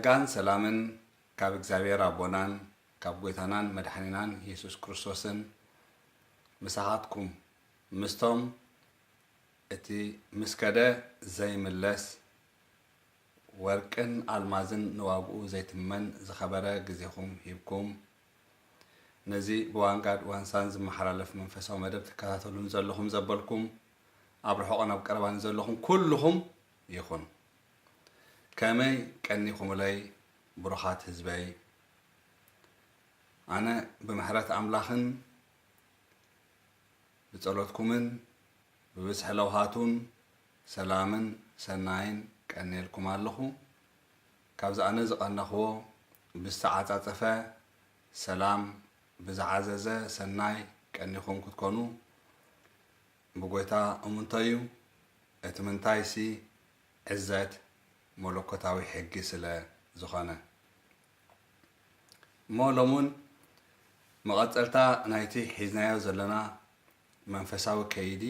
ጸጋን ሰላምን ካብ እግዚኣብሔር ኣቦናን ካብ ጐይታናን መድሓኒናን የሱስ ክርስቶስን ምሳኻትኩም ምስቶም እቲ ምስ ከደ ዘይምለስ ወርቅን ኣልማዝን ንዋግኡ ዘይትመን ዝኸበረ ግዜኹም ሂብኩም ነዚ ብዋንጋድ ዋንሳን ዝመሓላለፍ መንፈሳዊ መደብ ትከታተሉን ዘለኹም ዘበልኩም ኣብ ርሑቕን ኣብ ቀረባን ዘለኹም ኩልኹም ይኹን። ከመይ ቀኒኹምለይ ብሩኻት ህዝበይ? ኣነ ብምሕረት ኣምላኽን ብጸሎትኩምን ብብዝሒ ለውሃቱን ሰላምን ሰናይን ቀንየልኩም ኣለኹ። ካብዚ ኣነ ዝቐነኽዎ ብዝተዓጻጸፈ ሰላም ብዝዓዘዘ ሰናይ ቀኒኹም ክትኮኑ ብጎይታ እሙንቶ እዩ። እቲ ምንታይሲ ዕዘት መለኮታዊ ሕጊ ስለ ዝኾነ። እሞ ሎሙን መቐጸልታ ናይቲ ሒዝናዮ ዘለና መንፈሳዊ ከይዲ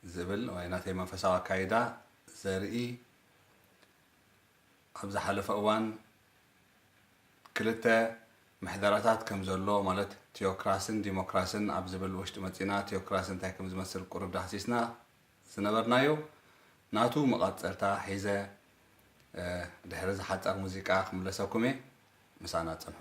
ዝብል ወይ ናተይ መንፈሳዊ ኣካይዳ ዘርኢ ኣብ ዝሓለፈ እዋን ክልተ ምሕደራታት ከም ዘሎ ማለት ቲዮክራስን ዲሞክራስን ኣብ ዝብል ውሽጢ መጺና ቲዮክራሲ እንታይ ከም ዝመስል ቁሩብ ዳህሲስና ዝነበርናዮ ናቱ መቐጸልታ ሒዘ ድሕሪ ዝሓጸር ሙዚቃ ክምለሰኩም እየ። ምሳና ጽንሑ።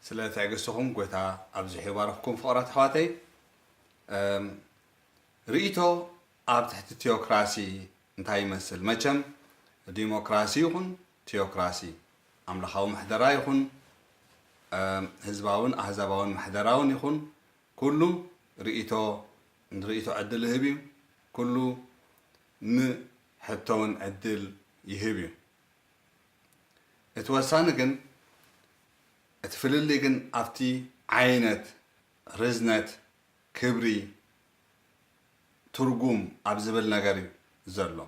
ስለ ትዕግስትኹም ጎይታ ኣብዚሑ ይባርኽኩም ፍቕራት ኣሕዋተይ። ርእይቶ ኣብ ትሕቲ ቲዮክራሲ እንታይ ይመስል? መቸም ዲሞክራሲ ይኹን ቲዮክራሲ፣ ኣምላኻዊ ምሕደራ ይኹን ህዝባውን ኣህዛባውን ምሕደራውን ይኹን ኩሉ ርእይቶ ንርእይቶ ዕድል ይህብ እዩ። ኩሉ ንሕቶውን ዕድል ይህብ እዩ። እቲ ወሳኒ ግን እቲ ፍልልይ ግን ኣብቲ ዓይነት ርዝነት ክብሪ ትርጉም ኣብ ዝብል ነገር እዩ ዘሎ።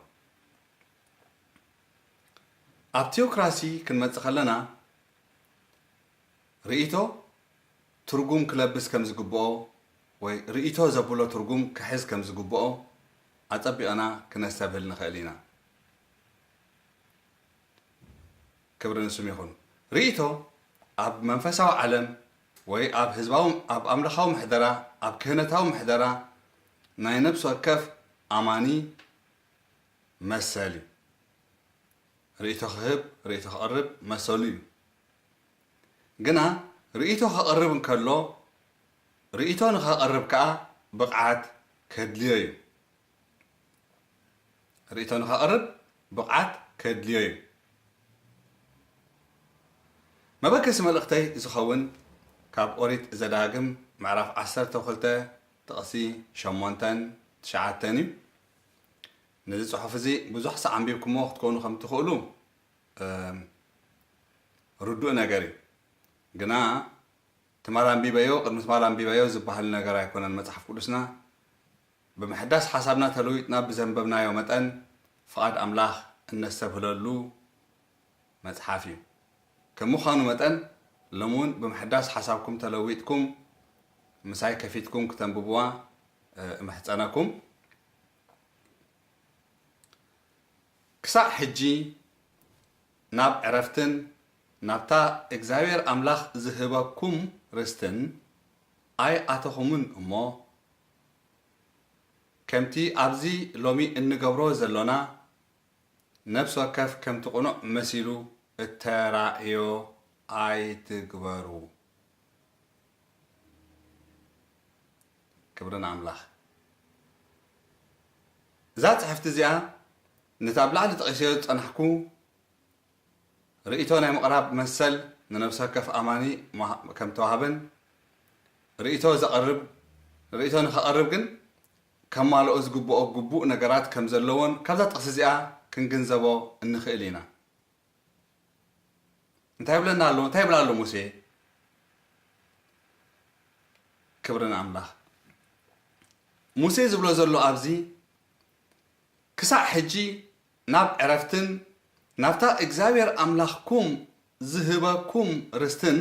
ኣብ ቲዮክራሲ ክንመጽእ ከለና ርእይቶ ትርጉም ክለብስ ከም ዝግብኦ ወይ ርእይቶ ዘብሎ ትርጉም ክሕዝ ከም ዝግብኦ ኣጸቢቕና ክነስተብህል ንኽእል ኢና። ክብሪ ንስም ይኹን። ርእይቶ ኣብ መንፈሳዊ ዓለም ወይ ኣብ ህዝባዊ ኣብ ኣምልኻዊ ምሕደራ ኣብ ክህነታዊ ምሕደራ ናይ ነብሲ ወከፍ ኣማኒ መሰል እዩ። ርእይቶ ክህብ ርእይቶ ክቕርብ መሰሉ እዩ። ግና ርእይቶ ከቕርብ እንከሎ ርእይቶ ንኸቕርብ ከኣ ብቕዓት ከድልዮ እዩ። ርእይቶ ንኸቕርብ ብቕዓት ከድልዮ እዩ። መበገሲ መልእኽተይ ዝኸውን ካብ ኦሪት ዘዳግም ምዕራፍ ዓሰርተ ክልተ ጥቕሲ ሸሞንተን ትሽዓተን እዩ። ነዚ ጽሑፍ እዚ ብዙሕ ሳዕ ኣንቢብኩሞ ክትኮኑ ከም ትኽእሉ ርዱእ ነገር እዩ። ግና ትማል ኣንቢበዮ ቅድሚ ትማል ኣንቢበዮ ዝበሃል ነገር ኣይኮነን መጽሓፍ ቅዱስና። ብምሕዳስ ሓሳብና ተለዊጥና ብዘንበብናዮ መጠን ፍቓድ ኣምላኽ እነስተብህለሉ መጽሓፍ እዩ። ከም ምዃኑ መጠን ሎሚ እውን ብምሕዳስ ሓሳብኩም ተለዊጥኩም ምሳይ ከፊትኩም ክተንብብዋ እምሕጸነኩም። ክሳዕ ሕጂ ናብ ዕረፍትን ናብታ እግዚኣብሔር ኣምላኽ ዝህበኩም ርስትን ኣይኣተኹምን እሞ፣ ከምቲ ኣብዚ ሎሚ እንገብሮ ዘሎና፣ ነፍሲ ወከፍ ከምቲ ቅኑዕ መሲሉ እተራእዮ ኣይትግበሩ። ክብሪ ንኣምላኽ። እዛ ጽሕፍቲ እዚኣ ነቲ ኣብ ላዕሊ ጠቒሰዮ ዝጸናሕኩ ርእይቶ ናይ ምቕራብ መሰል ንነፍሲ ወከፍ ኣማኒ ከም ተዋህበን ርእይቶ ዘቕርብ ርእይቶ ንኸቕርብ ግን ከማልኦ ዝግብኦ ግቡእ ነገራት ከም ዘለዎን ካብዛ ጥቕሲ እዚኣ ክንግንዘቦ እንኽእል ኢና። እንታይ ይብለና ኣሎ? እንታይ ይብላ ኣሎ ሙሴ? ክብሪ ንኣምላኽ። ሙሴ ዝብሎ ዘሎ ኣብዚ ክሳዕ ሕጂ ናብ ዕረፍትን ናብታ እግዚኣብሔር ኣምላኽኩም ዝህበኩም ርስትን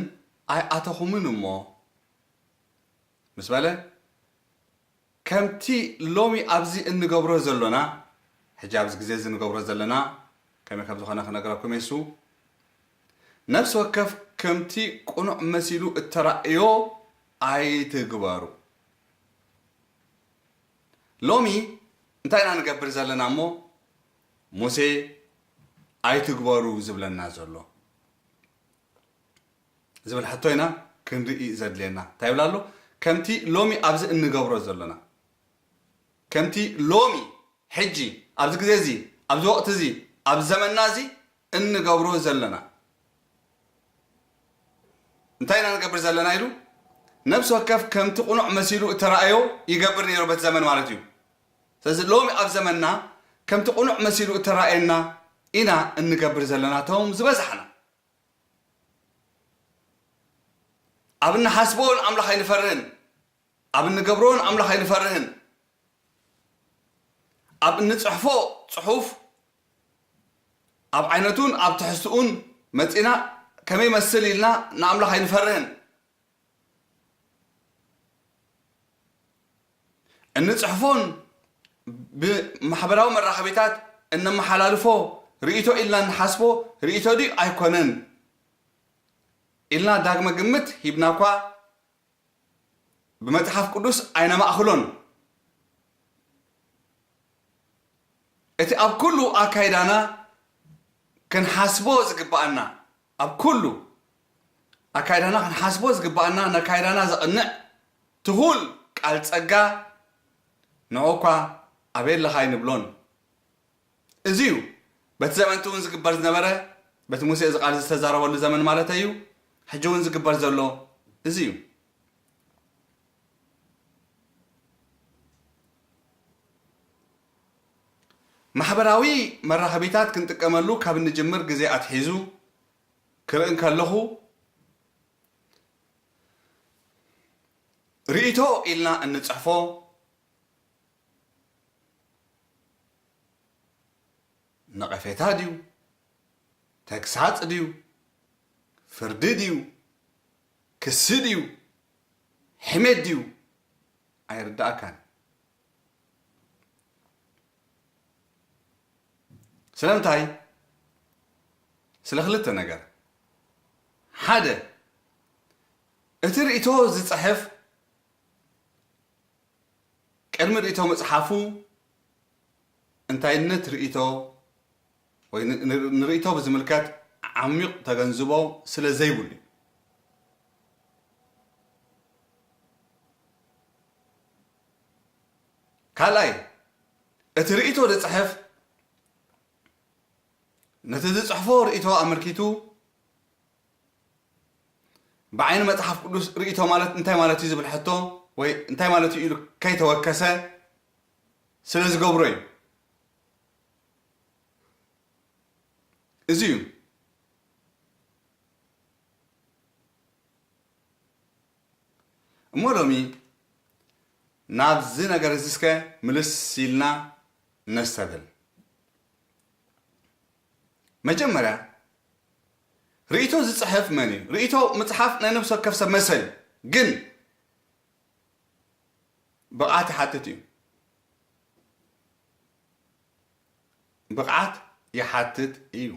ኣይኣተኹምን እሞ፣ ምስ በለ፣ ከምቲ ሎሚ ኣብዚ እንገብሮ ዘሎና፣ ሕጂ ኣብዚ ግዜ እዚ እንገብሮ ዘለና ከመይ ከም ዝኾነ ክነግረኩም እየ። እሱ፣ ነፍሲ ወከፍ ከምቲ ቅኑዕ መሲሉ እተራእዮ ኣይትግበሩ። ሎሚ እንታይ ኢና ንገብር ዘለና እሞ፣ ሙሴ ኣይትግበሩ ዝብለና ዘሎ? ዝብል ሕቶ ኢና ክንርኢ ዘድልየና። እንታይ ይብል ኣሎ? ከምቲ ሎሚ ኣብዚ እንገብሮ ዘለና፣ ከምቲ ሎሚ፣ ሕጂ፣ ኣብዚ ግዜ እዚ፣ ኣብዚ ወቕቲ እዚ፣ ኣብዚ ዘመንና እዚ እንገብሮ ዘለና፣ እንታይ ኢና ንገብር ዘለና ኢሉ፣ ነፍሲ ወከፍ ከምቲ ቅኑዕ መሲሉ እተራእዮ ይገብር ነይሩ በቲ ዘመን ማለት እዩ። ስለዚ ሎሚ ኣብ ዘመንና ከምቲ ቅኑዕ መሲሉ እተራእየና ኢና እንገብር ዘለና፣ እቶም ዝበዛሕና። ኣብ እንሓስቦ ንኣምላኽ ኣይንፈርህን፣ ኣብ እንገብሮ ንኣምላኽ ኣይንፈርህን፣ ኣብ እንጽሕፎ ጽሑፍ፣ ኣብ ዓይነቱን ኣብ ትሕዝትኡን መጺና ከመይ ይመስል ኢልና ንኣምላኽ ኣይንፈርህን። እንጽሕፎን ብማሕበራዊ መራኸቢታት እነመሓላልፎ ርእይቶ ኢልና እንሓስቦ ርእይቶ ድዩ ኣይኮነን ኢልና ዳግመ ግምት ሂብና እኳ ብመጽሓፍ ቅዱስ ኣይነማእኽሎን። እቲ ኣብ ኩሉ ኣካይዳና ክንሓስቦ ዝግብኣና፣ ኣብ ኩሉ ኣካይዳና ክንሓስቦ ዝግብኣና፣ ነካይዳና ዘቕንዕ ትኹል ቃል ጸጋ፣ ንዑ እኳ ኣበይ ኣለኻ ኣይንብሎን። እዚ እዩ በቲ ዘመን እቲ እውን ዝግበር ዝነበረ፣ በቲ ሙሴ እዚ ቃል ዝተዛረበሉ ዘመን ማለት እዩ። ሕጂ እውን ዝግበር ዘሎ እዚ እዩ። ማሕበራዊ መራኸቢታት ክንጥቀመሉ ካብ እንጅምር ግዜ ኣትሒዙ ክርኢ እንከለኹ፣ ርእይቶ ኢልና እንጽሕፎ ነቐፌታ ድዩ? ተግሳጽ ድዩ? ፍርዲ ድዩ? ክሲ ድዩ? ሕሜት ድዩ? ኣይርድኣካን። ስለምንታይ? ስለ ክልተ ነገር። ሓደ፣ እቲ ርእይቶ ዝጽሕፍ ቅድሚ ርእይቶ ምጽሓፉ፣ እንታይነት ርእይቶ ወይ ን-፣ ን-፣ ንርእይቶ ብዝምልከት ዓሚቕ ተገንዝቦ ስለ ዘይብሉ እዩ። ካልኣይ፣ እቲ ርእይቶ ዝጽሕፍ ነቲ ዝጽሕፎ ርእይቶ ኣመልኪቱ ብዓይኒ መጽሓፍ ቅዱስ ርእይቶ ማለት እንታይ ማለት እዩ ዝብል ሕቶ ወይ እንታይ ማለት እዩ ኢሉ ከይተወከሰ ስለ ዝገብሮ እዩ። እዚ እዩ። እሞ ሎሚ ናብዚ ነገር እዚ እስከ ምልስ ኢልና ነስተብህል። መጀመርያ ርእይቶ ዝጽሕፍ መን እዩ? ርእይቶ ምጽሓፍ ናይ ነፍሲ ወከፍ ሰብ መሰል እዩ። ግን ብቕዓት ይሓትት እዩ። ብቕዓት ይሓትት እዩ።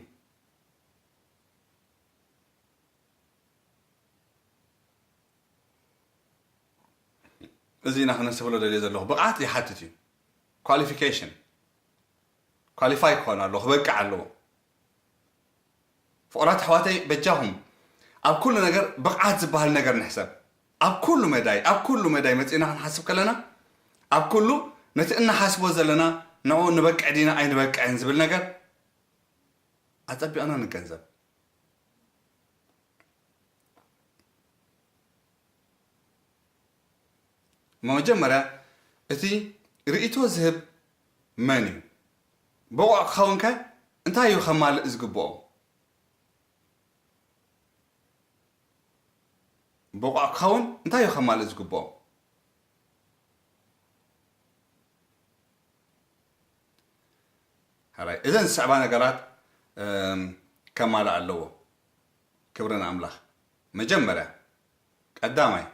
እዚ ኢና ክነስተብህሎ ደልየ ዘለኹ። ብቕዓት ይሓትት እዩ። ኳሊፊኬሽን፣ ኳሊፋይ ክኾን ኣለዎ፣ ክበቅዕ ኣለዎ። ፍቑራት ኣሕዋተይ፣ በጃኹም ኣብ ኩሉ ነገር ብቕዓት ዝበሃል ነገር ንሕሰብ። ኣብ ኩሉ መዳይ፣ ኣብ ኩሉ መዳይ መጺእና ክንሓስብ ከለና፣ ኣብ ኩሉ ነቲ እንሓስቦ ዘለና ንዕኡ ንበቅዕ ዲና ኣይንበቅዕን ዝብል ነገር ኣጸቢቕና ንገንዘብ። እሞ መጀመርያ እቲ ርእይቶ ዝህብ መን እዩ? ብቑዕ ክኸውን ከ እንታይ እዩ ከማልእ ዝግብኦ? ብቑዕ ክኸውን እንታይ እዩ ከማልእ ዝግብኦ? ሕራይ፣ እዘን ዝስዕባ ነገራት፣ እም፣ ከማልእ ኣለዎ። ክብሪ ንኣምላኽ። መጀመርያ ቀዳማይ፣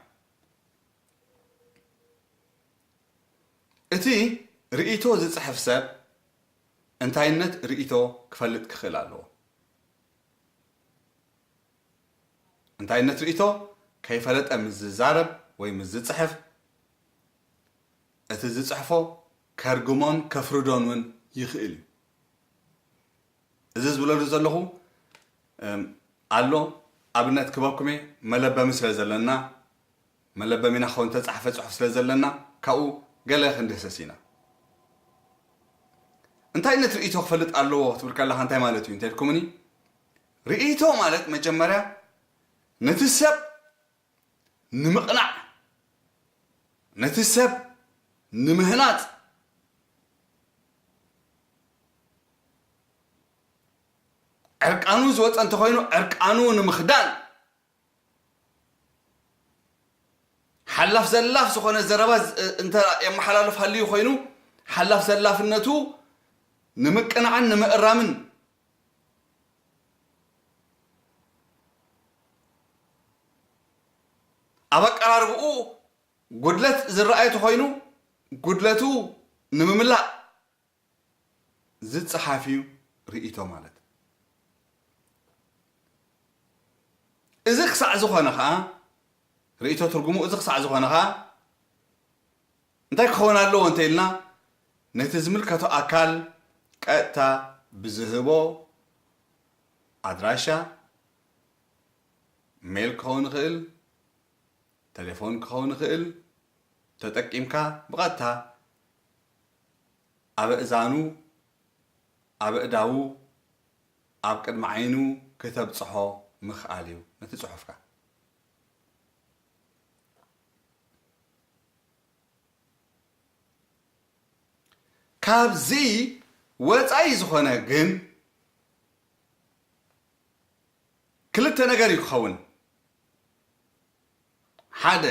እቲ ርእይቶ ዝጽሕፍ ሰብ እንታይነት ርእይቶ ክፈልጥ ክኽእል ኣለዎ። እንታይነት ርእይቶ ከይፈለጠ ምስ ዝዛረብ ወይ ምስ ዝጽሕፍ፣ እቲ ዝጽሕፎ ከርግሞን ከፍርዶን እውን ይኽእል እዩ። እዚ ዝብለሉ ዘለኹ፣ እም፣ ኣሎ፣ ኣብነት ክበኩም እየ፣ መለበሚ ስለ ዘለና፣ መለበሚና ክኸውን ተጻሕፈ ጽሑፍ ስለ ዘለና፣ ካብኡ ገለ ክንድህሰስ ኢና። እንታይነት ርእይቶ ክፈልጥ ኣለዎ ክትብል ከለኻ እንታይ ማለት እዩ እንተልኩምኒ፣ ርእይቶ ማለት መጀመርያ ነቲ ሰብ ንምቕናዕ፣ ነቲ ሰብ ንምህናጽ፣ ዕርቃኑ ዝወጸ እንተኾይኑ ዕርቃኑ ንምኽዳን፣ ሓላፍ ዘላፍ ዝኾነ ዘረባ ዝ-፣ እንተ የመሓላልፍ ሃልዩ ኮይኑ፣ ሓላፍ ዘላፍነቱ ንምቅናዕን ንምእራምን፣ ኣብ ኣቀራርብኡ ጉድለት ዝረኣየ ተኾይኑ፣ ጉድለቱ ንምምላእ ዝጸሓፍ እዩ ርእይቶ ማለት። እዚ ክሳዕ ዝኾነ ኸኣ፣ ርእይቶ ትርጉሙ እዚ ክሳዕ ዝኾነ ኸኣ፣ እንታይ ክኸውን ኣለዎ እንተ ኢልና፣ ነቲ ዝምልከቶ ኣካል ቀጥታ ብዝህቦ ኣድራሻ፣ ሜል ክኸውን ይኽእል፣ ቴሌፎን ክኸውን ይኽእል፣ ተጠቂምካ ብቐጥታ ኣብ እዛኑ፣ ኣብ እዳዉ፣ ኣብ ቅድሚ ዓይኑ ክተብጽሖ ምኽኣል እዩ ነቲ ጽሑፍካ። ካብዚ ወጻኢ ዝኾነ ግን ክልተ ነገር እዩ ክኸውን። ሓደ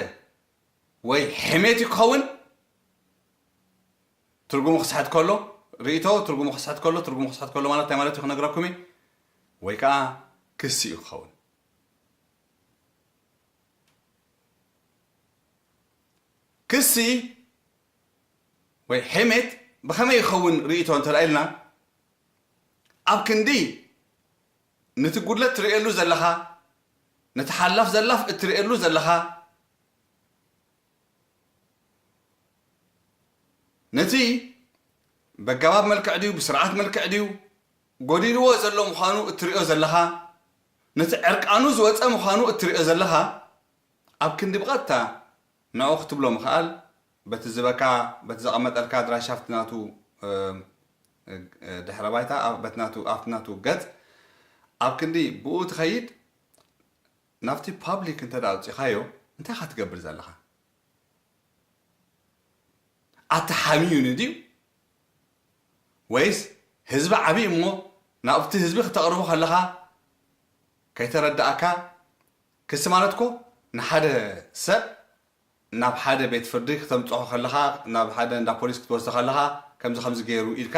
ወይ ሕሜት እዩ ክኸውን፣ ትርጉሙ ክስሕት ከሎ፣ ርእይቶ ትርጉሙ ክስሕት ከሎ፣ ትርጉሙ ክስሕት ከሎ ማለት እንታይ ማለት እዩ ክነግረኩም እየ፣ ወይ ከዓ ክሲ እዩ ክኸውን። ክሲ ወይ ሕሜት ብኸመይ ይኸውን ርእይቶ እንተ ደኣ ኢልና፣ ኣብ ክንዲ ነቲ ጉድለት ትርእየሉ ዘለኻ፣ ነቲ ሓላፍ ዘላፍ እትርእየሉ ዘለኻ፣ ነቲ በገባብ መልክዕ ድዩ፣ ብስርዓት መልክዕ ድዩ፣ ጎዲልዎ ዘሎ ምዃኑ እትርእዮ ዘለኻ፣ ነቲ ዕርቃኑ ዝወጸ ምዃኑ እትርእዮ ዘለኻ፣ ኣብ ክንዲ ብቐጥታ ንዕኡ ክትብሎ ምኽኣል፣ በቲ ዝበካ፣ በቲ ዘቐመጠልካ ኣድራሻ ኣብቲ ናቱ፣ እ፣ እ፣ ድሕረ ባይታ፣ ኣብ፣ በቲ ናቱ፣ ኣብቲ ናቱ ገጽ፣ ኣብ ክንዲ ብኡ ትኸይድ፣ ናብቲ ፓብሊክ እንተ ደኣ ኣውጺኻዮ፣ እንታይ ኢኻ ትገብር ዘለኻ? ኣተሓሚዩኒ ድዩ? ወይስ ህዝቢ ዓብዪ እሞ ናብቲ ህዝቢ ክተቕርቦ ከለኻ ከይተረዳእካ፣ ክሲ ማለት እኮ ንሓደ ሰብ ናብ ሓደ ቤት ፍርዲ ክተምጽሖ ከለኻ፣ ናብ ሓደ እንዳ ፖሊስ ክትወስዶ ከለኻ፣ ከምዚ ከምዚ ገይሩ ኢልካ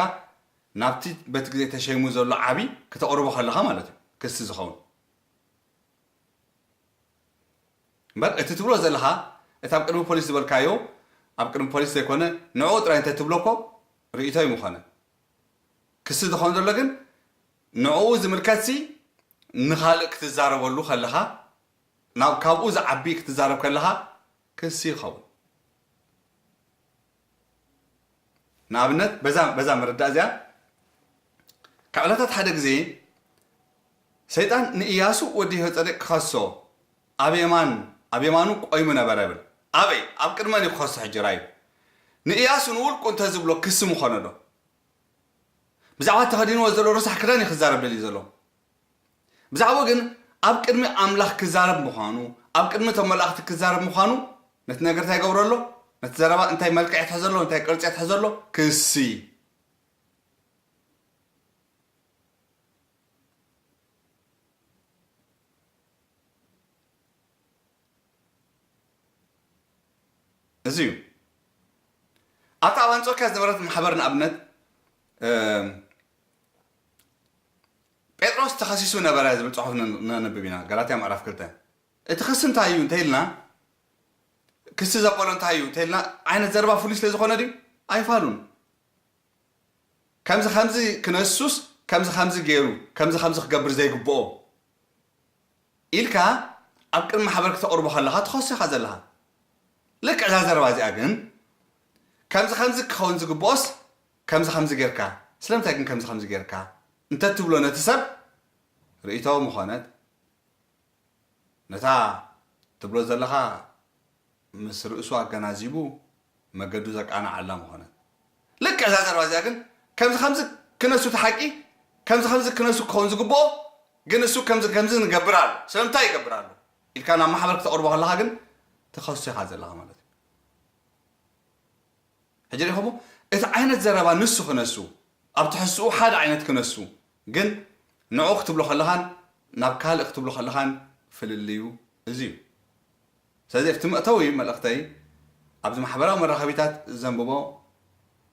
ናብቲ በቲ ግዜ ተሸይሙ ዘሎ ዓቢ ክተቕርቦ ከለኻ ማለት እዩ ክሲ ዝኸውን። እምበር እቲ ትብሎ ዘለኻ፣ እቲ ኣብ ቅድሚ ፖሊስ ዝበልካዮ፣ ኣብ ቅድሚ ፖሊስ ዘይኮነ፣ ንዕኡ ጥራይ እንተ ትብሎ እኮ ርእይቶ እዩ ምኾነ። ክሲ ዝኾን ዘሎ ግን፣ ንዕኡ ዝምልከትሲ ንኻልእ ክትዛረበሉ ከለኻ፣ ናብ፣ ካብኡ ዝዓቢ ክትዛረብ ከለኻ፣ ክሲ ይኸውን። ንኣብነት፣ በዛ፣ በዛ መረዳእ እዚኣ፣ ካብ ዕለታት ሓደ ግዜ፣ ሰይጣን ንኢያሱ ወዲ ዮሴዴቅ ክኸሶ፣ ኣብ የማን፣ ኣብ የማኑ ቆይሙ ነበረ ይብል። ኣበይ? ኣብ ቅድመን እዩ ክኸሶ ሕጂ ራእዩ። ንኢያሱ ንውልቁ እንተ ዝብሎ ክሲ ምኾነ ዶ? ብዛዕባ ተኸዲንዎ ዘሎ ረሳሕ ክዳን እዩ ክዛረብ ደልዩ ዘሎ። ብዛዕባኡ ግን ኣብ ቅድሚ ኣምላኽ ክዛረብ ምዃኑ፣ ኣብ ቅድሚ እቶም መላእኽቲ ክዛረብ ምዃኑ፣ ነቲ ነገር እንታይ ይገብሮ ኣሎ? ነቲ ዘረባ እንታይ መልክዕ የትሕዞ ኣሎ? እንታይ ቅርጺ የትሕዞ ኣሎ? ክሲ። እዚ እዩ። ኣብታ ኣብ ኣንጾክያ ዝነበረት ማሕበር ንኣብነት፣ እም፣ ጴጥሮስ ተኸሲሱ ነበረ ዝብል ጽሑፍ ነ-፣ ነንብብ ኢና። ጋላትያ ምዕራፍ ክልተ። እቲ ክሲ እንታይ እዩ እንተኢልና፣ ክሲ ዘበሎ እንታይ እዩ እንተኢልና፣ ዓይነት ዘረባ ፍሉይ ስለ ዝኾነ ድዩ? ኣይፋሉን። ከምዚ ከምዚ ክነሱስ፣ ከምዚ ከምዚ ገይሩ፣ ከምዚ ከምዚ ክገብር ዘይግብኦ ኢልካ ኣብ ቅድሚ ማሕበር ክተቕርቦ ከለኻ ትኸሶ ኢኻ ዘለኻ። ልክዕ እዛ ዘረባ እዚኣ ግን፣ ከምዚ ከምዚ ክኸውን ዝግብኦስ፣ ከምዚ ከምዚ ጌርካ፣ ስለምንታይ ግን ከምዚ ከምዚ ጌርካ እንተትብሎ ነቲ ሰብ ርእይቶ ምኾነት፣ ነታ ትብሎ ዘለኻ ምስ ርእሱ ኣገናዚቡ መገዱ ዘቃንዓላ ምኾነት። ልክዕ እዛ ዘረባ እዚኣ ግን ከምዚ ከምዚ ክነሱ እቲ ሓቂ፣ ከምዚ ከምዚ ክነሱ ክኸውን ዝግብኦ፣ ግን እሱ ከምዚ ከምዚ ንገብር ኣሎ። ስለምንታይ ይገብር ኣሎ? ኢልካ ናብ ማሕበር ክተቕርቦ ከለኻ ግን ትኸሶ ኢኻ ዘለኻ ማለት እዩ። ሕጂ ዲኹም እቲ ዓይነት ዘረባ ንሱ ክነሱ፣ ኣብ ትሕዝትኡ ሓደ ዓይነት ክነሱ፣ ግን ንዑ ክትብሎ ከለኻን ናብ ካልእ ክትብሎ ከለኻን ፍልልዩ እዚ እዩ። ስለዚ ኣብቲ መእተዊ መልእኽተይ ኣብዚ ማሕበራዊ መራኸቢታት ዘንብቦ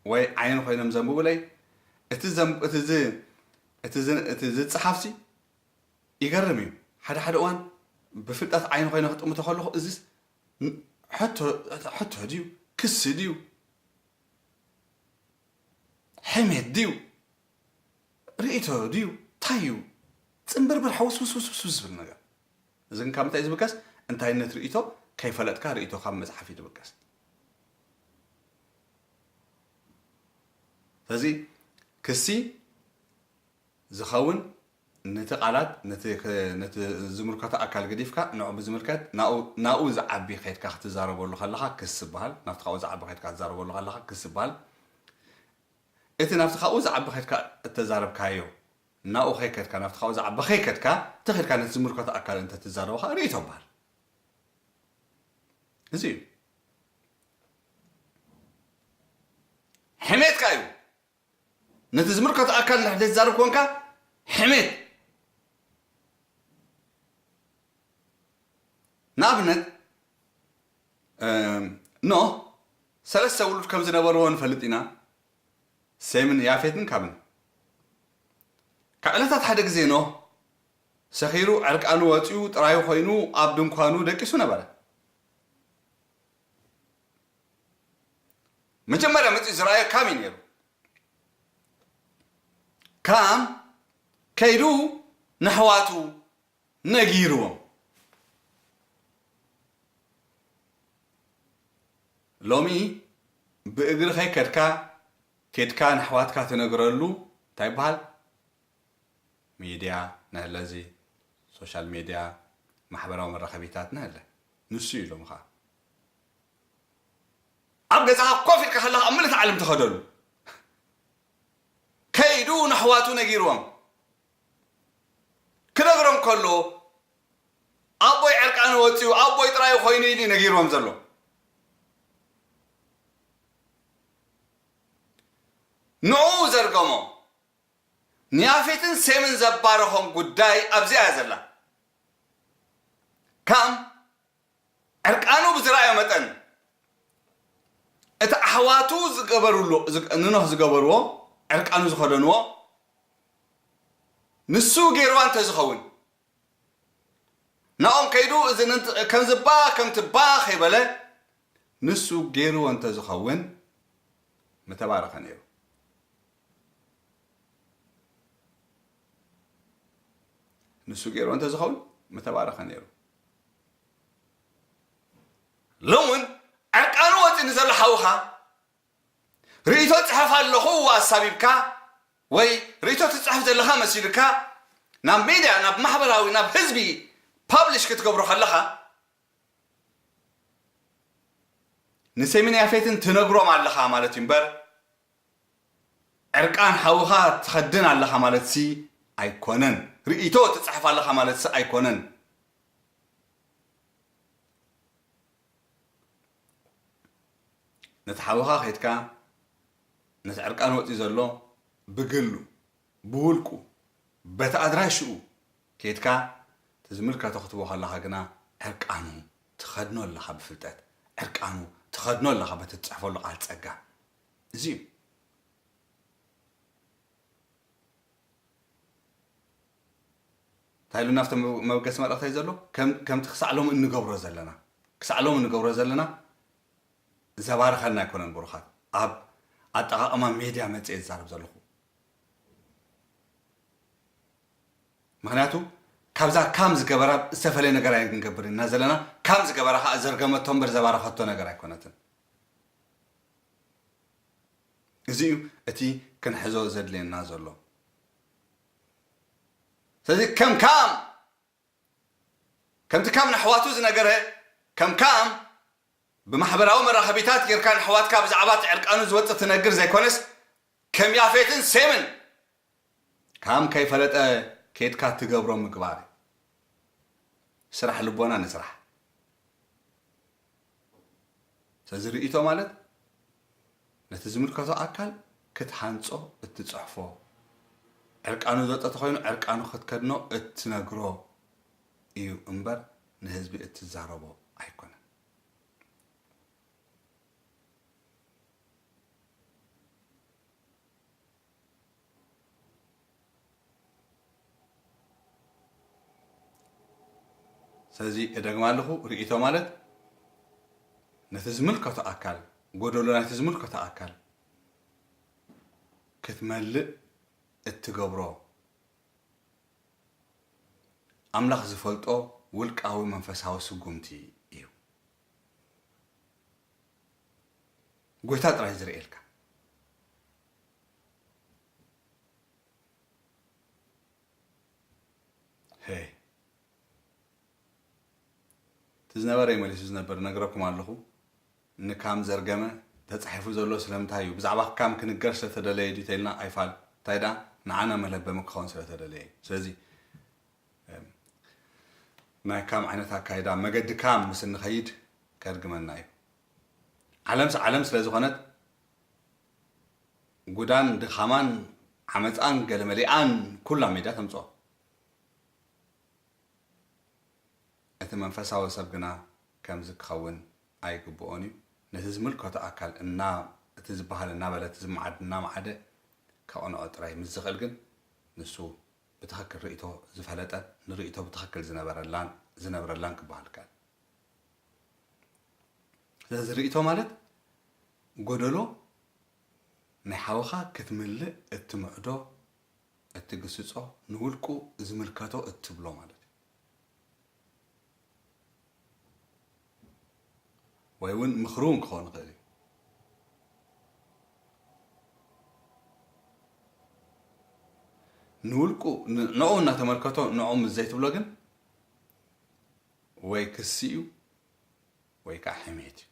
ወይ ዓይኒ ኮይኖም ዘንብቡለይ፣ እቲ ዘንብ-፣ እቲ ዝ-፣ እቲ ዝ-፣ እቲ ዝጸሓፍሲ ይገርም እዩ። ሓደ ሓደ እዋን ብፍልጠት ዓይኒ ኮይነ ክጥምቶ ከለኹ፣ እዚስ ን-፣ ሕቶ፣ ሕቶ ድዩ? ክሲ ድዩ? ሕሜት ድዩ? ርእይቶ ድዩ? እንታይ እዩ? ጽንብርብር፣ ሕውስውስውስውስ ዝብል ነገር። እዚ ግን ካብ ምንታይ እዩ ዝብገስ? እንታይነት ርእይቶ ከይፈለጥካ ርእይቶ ካብ መጽሓፍ እዩ ዝብገስ። ስለዚ ክሲ ዝኸውን ነቲ ቃላት፣ ነቲ ክ-፣ ነቲ ዝምልከቶ ኣካል ገዲፍካ ንዑ ብዝምልከት ናኡ፣ ናኡ ዝዓቢ ከይድካ ክትዛረበሉ ከለኻ ክስ ይበሃል። ናብቲ ካብኡ ዝዓቢ ከይድካ ክትዛረበሉ ከለኻ ክስ ይበሃል። እቲ ናብቲ ካብኡ ዝዓቢ ከይድካ እተዛረብካዮ፣ ናኡ ከይከድካ፣ ናብቲ ካብኡ ዝዓቢ ከይከድካ፣ ተኸድካ ነቲ ዝምልከቶ ኣካል እንተትዛረቦ ኸዓ ርእይቶ ይበሃል። እዚ እዩ። ሕሜትካ እዩ። ነቲ ዝምልከቶ ኣካል እንድሕር ዘይትዛረብ ኮንካ፣ ሕሜት። ንኣብነት፣ እም፣ ኖህ ሰለስተ ውሉድ ከም ዝነበርዎ ንፈልጥ ኢና፣ ሴምን ያፌትን ካምን። ካብ ዕለታት ሓደ ግዜ ኖህ ሰኺሩ፣ ዕርቃኑ ወጺኡ፣ ጥራዩ ኮይኑ ኣብ ድንኳኑ ደቂሱ ነበረ። መጀመርያ መጺኡ ዝረኣዮ ካም እዩ ነይሩ። ካም ከይዱ ነሕዋቱ ነጊርዎም። ሎሚ ብእግሪ ከይከድካ፣ ኬድካ ነሕዋትካ ትነግረሉ እንታይ ይበሃል? ሚድያ ነህለ፣ እዚ ሶሻል ሚድያ፣ ማሕበራዊ መራኸቢታት ነህለ። ንሱ እዩ ሎሚ ኸዓ። ኣብ ገዛኻ ኮፍ ኢልካ ከለኻ ኣብ ምልእቲ ዓለም ትኸደሉ። ከይዱ ነሕዋቱ ነጊርዎም። ክነግሮም ከሎ፣ ኣቦይ ዕርቃኑ ወጺኡ፣ ኣቦይ ጥራዩ ኮይኑ ኢሉ እዩ ነጊርዎም ዘሎ። ንዕኡ ዘርገሞ፣ ንያፌትን ሴምን ዘባረኾም ጉዳይ ኣብዚኣ እያ ዘላ። ካም ዕርቃኑ ብዝረኣዮ መጠን፣ እቲ ኣሕዋቱ ዝገበሩሉ፣ ዝግ-፣ ንኖህ ዝገበርዎ፣ ዕርቃኑ ዝኸደንዎ፣ ንሱ ገይርዋ እንተዝኸውን፣ ናኦም ከይዱ፣ እዚ ንን-፣ ከምዚ ባ፣ ከምቲ ባ ከይበለ፣ ንሱ ገይርዎ እንተዝኸውን፣ ምተባረኸ ነይሩ። ንሱ ገይርዎ እንተዝኸውን፣ ምተባረኸ ነይሩ። ሎም እውን ዕርቃኑ ወጺኡ ንዘሎ ሓውኻ፣ ርእይቶ ጽሕፍ ኣለኹ ኣሳቢብካ፣ ወይ ርእይቶ ትጽሕፍ ዘለኻ መሲልካ፣ ናብ ሚድያ፣ ናብ ማሕበራዊ፣ ናብ ህዝቢ ፓብሊሽ ክትገብሮ ከለኻ፣ ንሴምን ያፌትን ትነግሮም ኣለኻ ማለት እዩ እምበር፣ ዕርቃን ሓውኻ ትኸድን ኣለኻ ማለትሲ ኣይኮነን። ርእይቶ ትጽሕፍ ኣለኻ ማለትሲ ኣይኮነን። ነቲ ሓውኻ ኸይድካ፣ ነቲ ዕርቃን ወጺኡ ዘሎ ብግሉ፣ ብውልቁ፣ በቲ ኣድራሽኡ ኬድካ፣ እቲ ዝምልከቶ ክትቦ ከለኻ ግና ዕርቃኑ ትኸድኖ ኣለኻ ብፍልጠት፣ ዕርቃኑ ትኸድኖ ኣለኻ በቲ ትጽሕፈሉ ቃል ጸጋ። እዚ እዩ። እንታይ ኢሉና ኣብቲ መበገሲ መልእኽተይ ዘሎ? ከም-፣ ከምቲ ክሳዕ ሎሚ እንገብሮ ዘለና፣ ክሳዕ ሎሚ እንገብሮ ዘለና ዘባርኸልና ኣይኮነን ብሩኻት። ኣብ ኣጠቓቕማ ሜድያ መጽየ ዝዛረብ ዘለኹ። ምኽንያቱ ካብዛ ካም ዝገበራ ዝተፈለየ ነገር ኣይንገብር ኢና ዘለና። ካም ዝገበራ ከዓ ዘርገመቶ እምበር ዘባረኸቶ ነገር ኣይኮነትን። እዚ እዩ እቲ ክንሕዞ ዘድልየና ዘሎ። ስለዚ ከም ካም፣ ከምቲ ካም ንኣሕዋቱ ዝነገረ፣ ከም ካም ብማሕበራዊ መራኸቢታት ጌርካ ንኣሕዋትካ ብዛዕባ እቲ ዕርቃኑ ዝወጽእ ትነግር ዘይኮነስ፣ ከም ያፌትን ሴምን ካም ከይፈለጠ ኬድካ ትገብሮ ምግባር እዩ። ስራሕ ልቦና ንስራሕ። ስለዚ ርእይቶ ማለት ነቲ ዝምልከቶ ኣካል ክትሃንጾ እትጽሕፎ፣ ዕርቃኑ ዝወጸ ተኾይኑ ዕርቃኑ ክትከድኖ እትነግሮ እዩ እምበር ንህዝቢ እትዛረቦ ኣይኮነን። ስለዚ እደግማ ኣለኹ፣ ርእይቶ ማለት ነቲ ዝምልከቶ ኣካል፣ ጎደሎ ናይቲ ዝምልከቶ ኣካል ክትመልእ እትገብሮ ኣምላኽ ዝፈልጦ ውልቃዊ መንፈሳዊ ስጉምቲ እዩ። ጎይታ ጥራይ ዝርእየልካ። ሄይ። እቲ ዝነበረ እዩ መሊሱ ዝነብር፣ ነግረኩም ኣለኹ። ንካም ዘርገመ ተጻሒፉ ዘሎ ስለምንታይ እዩ? ብዛዕባ ካም ክንገር ስለተደለየ ድዩ ተኢልና ኣይፋል። እንታይ ደኣ ንዓና መለበሚ ክኸውን ስለተደለየ እዩ። ስለዚ፣ እም፣ ናይ ካም ዓይነት ኣካይዳ፣ መገዲ ካም ምስ እንኸይድ ከርግመና እዩ። ዓለምስ ዓለም ስለ ዝኾነት ጉዳን ድኻማን ዓመፃን ገለመሊኣን ኩላ ሜዳ ተምፅኦ። እቲ መንፈሳዊ ሰብ ግና ከምዚ ክኸውን ኣይግብኦን እዩ። ነቲ ዝምልከቶ ኣካል እና-፣ እቲ ዝበሃል እናበለ፣ እቲ ዝመዓድ እናመዓደ ከቕንዖ ጥራይ ምስ ዝኽእል ግን፣ ንሱ ብትኽክል ርእይቶ ዝፈለጠን ንርእይቶ ብትኽክል ዝነበረላን፣ ዝነብረላን ክበሃል ይከኣል። ስለዚ ርእይቶ ማለት ጎደሎ ናይ ሓውኻ ክትምልእ እትምዕዶ፣ እትግስጾ፣ ንውልቁ ዝምልከቶ እትብሎ ማለት እዩ። ወይ እውን ምኽሪ እውን ክኸውን ይኽእል እዩ። ንውልቁ፣ ን-፣ ንዕኡ እናተመልከቶ፣ ንዕኡ ምስ ዘይትብሎ ግን፣ ወይ ክሲ እዩ፣ ወይ ከዓ ሕሜት እዩ።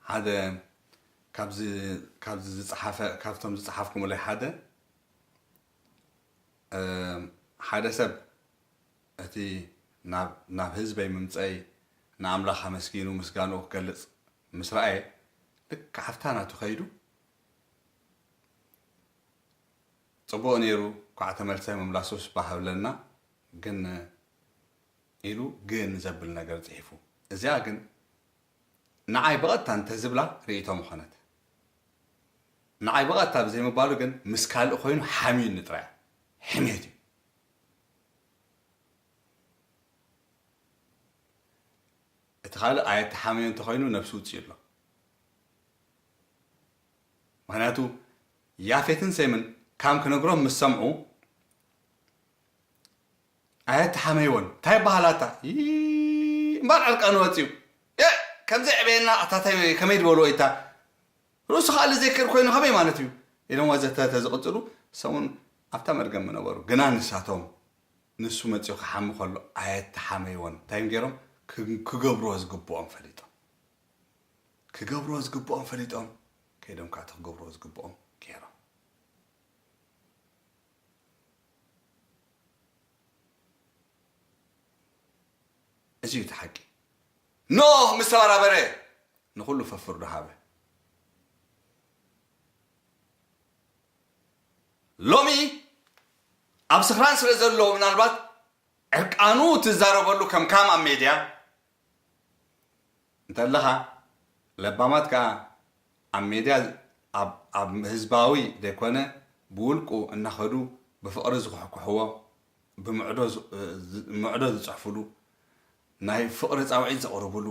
ሓደ ካብዚ፣ ካብዚ ዝጸሓፈ፣ ካብቶም ዝጸሓፍኩምለይ ሓደ፣ እም፣ ሓደ ሰብ እቲ ናብ፣ ናብ ህዝበይ ምምጸይ ንኣምላኽ ኣመስጊኑ ምስጋንኡ ክገልጽ ምስ ረኣየ፣ ልክዕ ኣብታ ናቱ ከይዱ፣ ጽቡቕ ነይሩ፣ ኳዕ ተመልሰ ምምላሱስ ባህ ኣለና፣ ግን ኢሉ ግን ዘብል ነገር ጽሒፉ። እዚኣ ግን ንዓይ ብቐጥታ እንተዝብላ ርእይቶ ምኾነት። ንዓይ ብቐጥታ ብዘይምባሉ ግን ምስ ካልእ ኮይኑ ሓምዩኒ ጥራይ። ሕሜት እዩ። እቲ ካልእ ኣየተሓመዮ እንተኾይኑ ነብሱ ውፅኡ ኣሎ። ምኽንያቱ ያፌትን ሴምን ካም ክነግሮም ምስ ሰምዑ ኣየተሓመይዎን። እንታይ ይበሃል ኣታ? ይ-፣ እምበር ዕርቃኑ ወፂኡ። የ-፣ ከምዚ ዕበየና ኣታ፣ እንታይ ከመይ ዝበልዎ ኢታ? ርእሱ ከዓ ዘይክእል ኮይኑ ከመይ ማለት እዩ? ኢሎም ወዘተ ተዝቕፅሉ ሰሙን ኣብታ መርገም ምነበሩ። ግና ንሳቶም ንሱ መፂኡ ክሓሚ ከሎ ኣየተሓመይዎን። እንታይ እዮም ገይሮም? ክ-፣ ክገብርዎ ዝግብኦም ፈሊጦም። ክገብርዎ ዝግብኦም ፈሊጦም። ከይዶም ከዓ እቲ ክገብርዎ ዝግብኦም ገይሮም። እዚ እዩ እቲ ሓቂ። ኖህ ምስ ተበራበረ ንኹሉ ፈፍርዶ ሃበ። ሎሚ ኣብ ስኽራን ስለ ዘሎ ምናልባት ዕርቃኑ ትዛረበሉ ከም ካም ኣብ ሜድያ እንተለኻ ለባማት ከኣ ኣብ ሜድያ ኣብ ኣብ ህዝባዊ ዘይኮነ ብውልቁ እናኸዱ ብፍቕሪ ዝኹሕኩሕዎ፣ ብምዕዶ ዝ- ዝ- ምዕዶ ዝጽሕፍሉ፣ ናይ ፍቕሪ ጻውዒት ዘቕርብሉ፣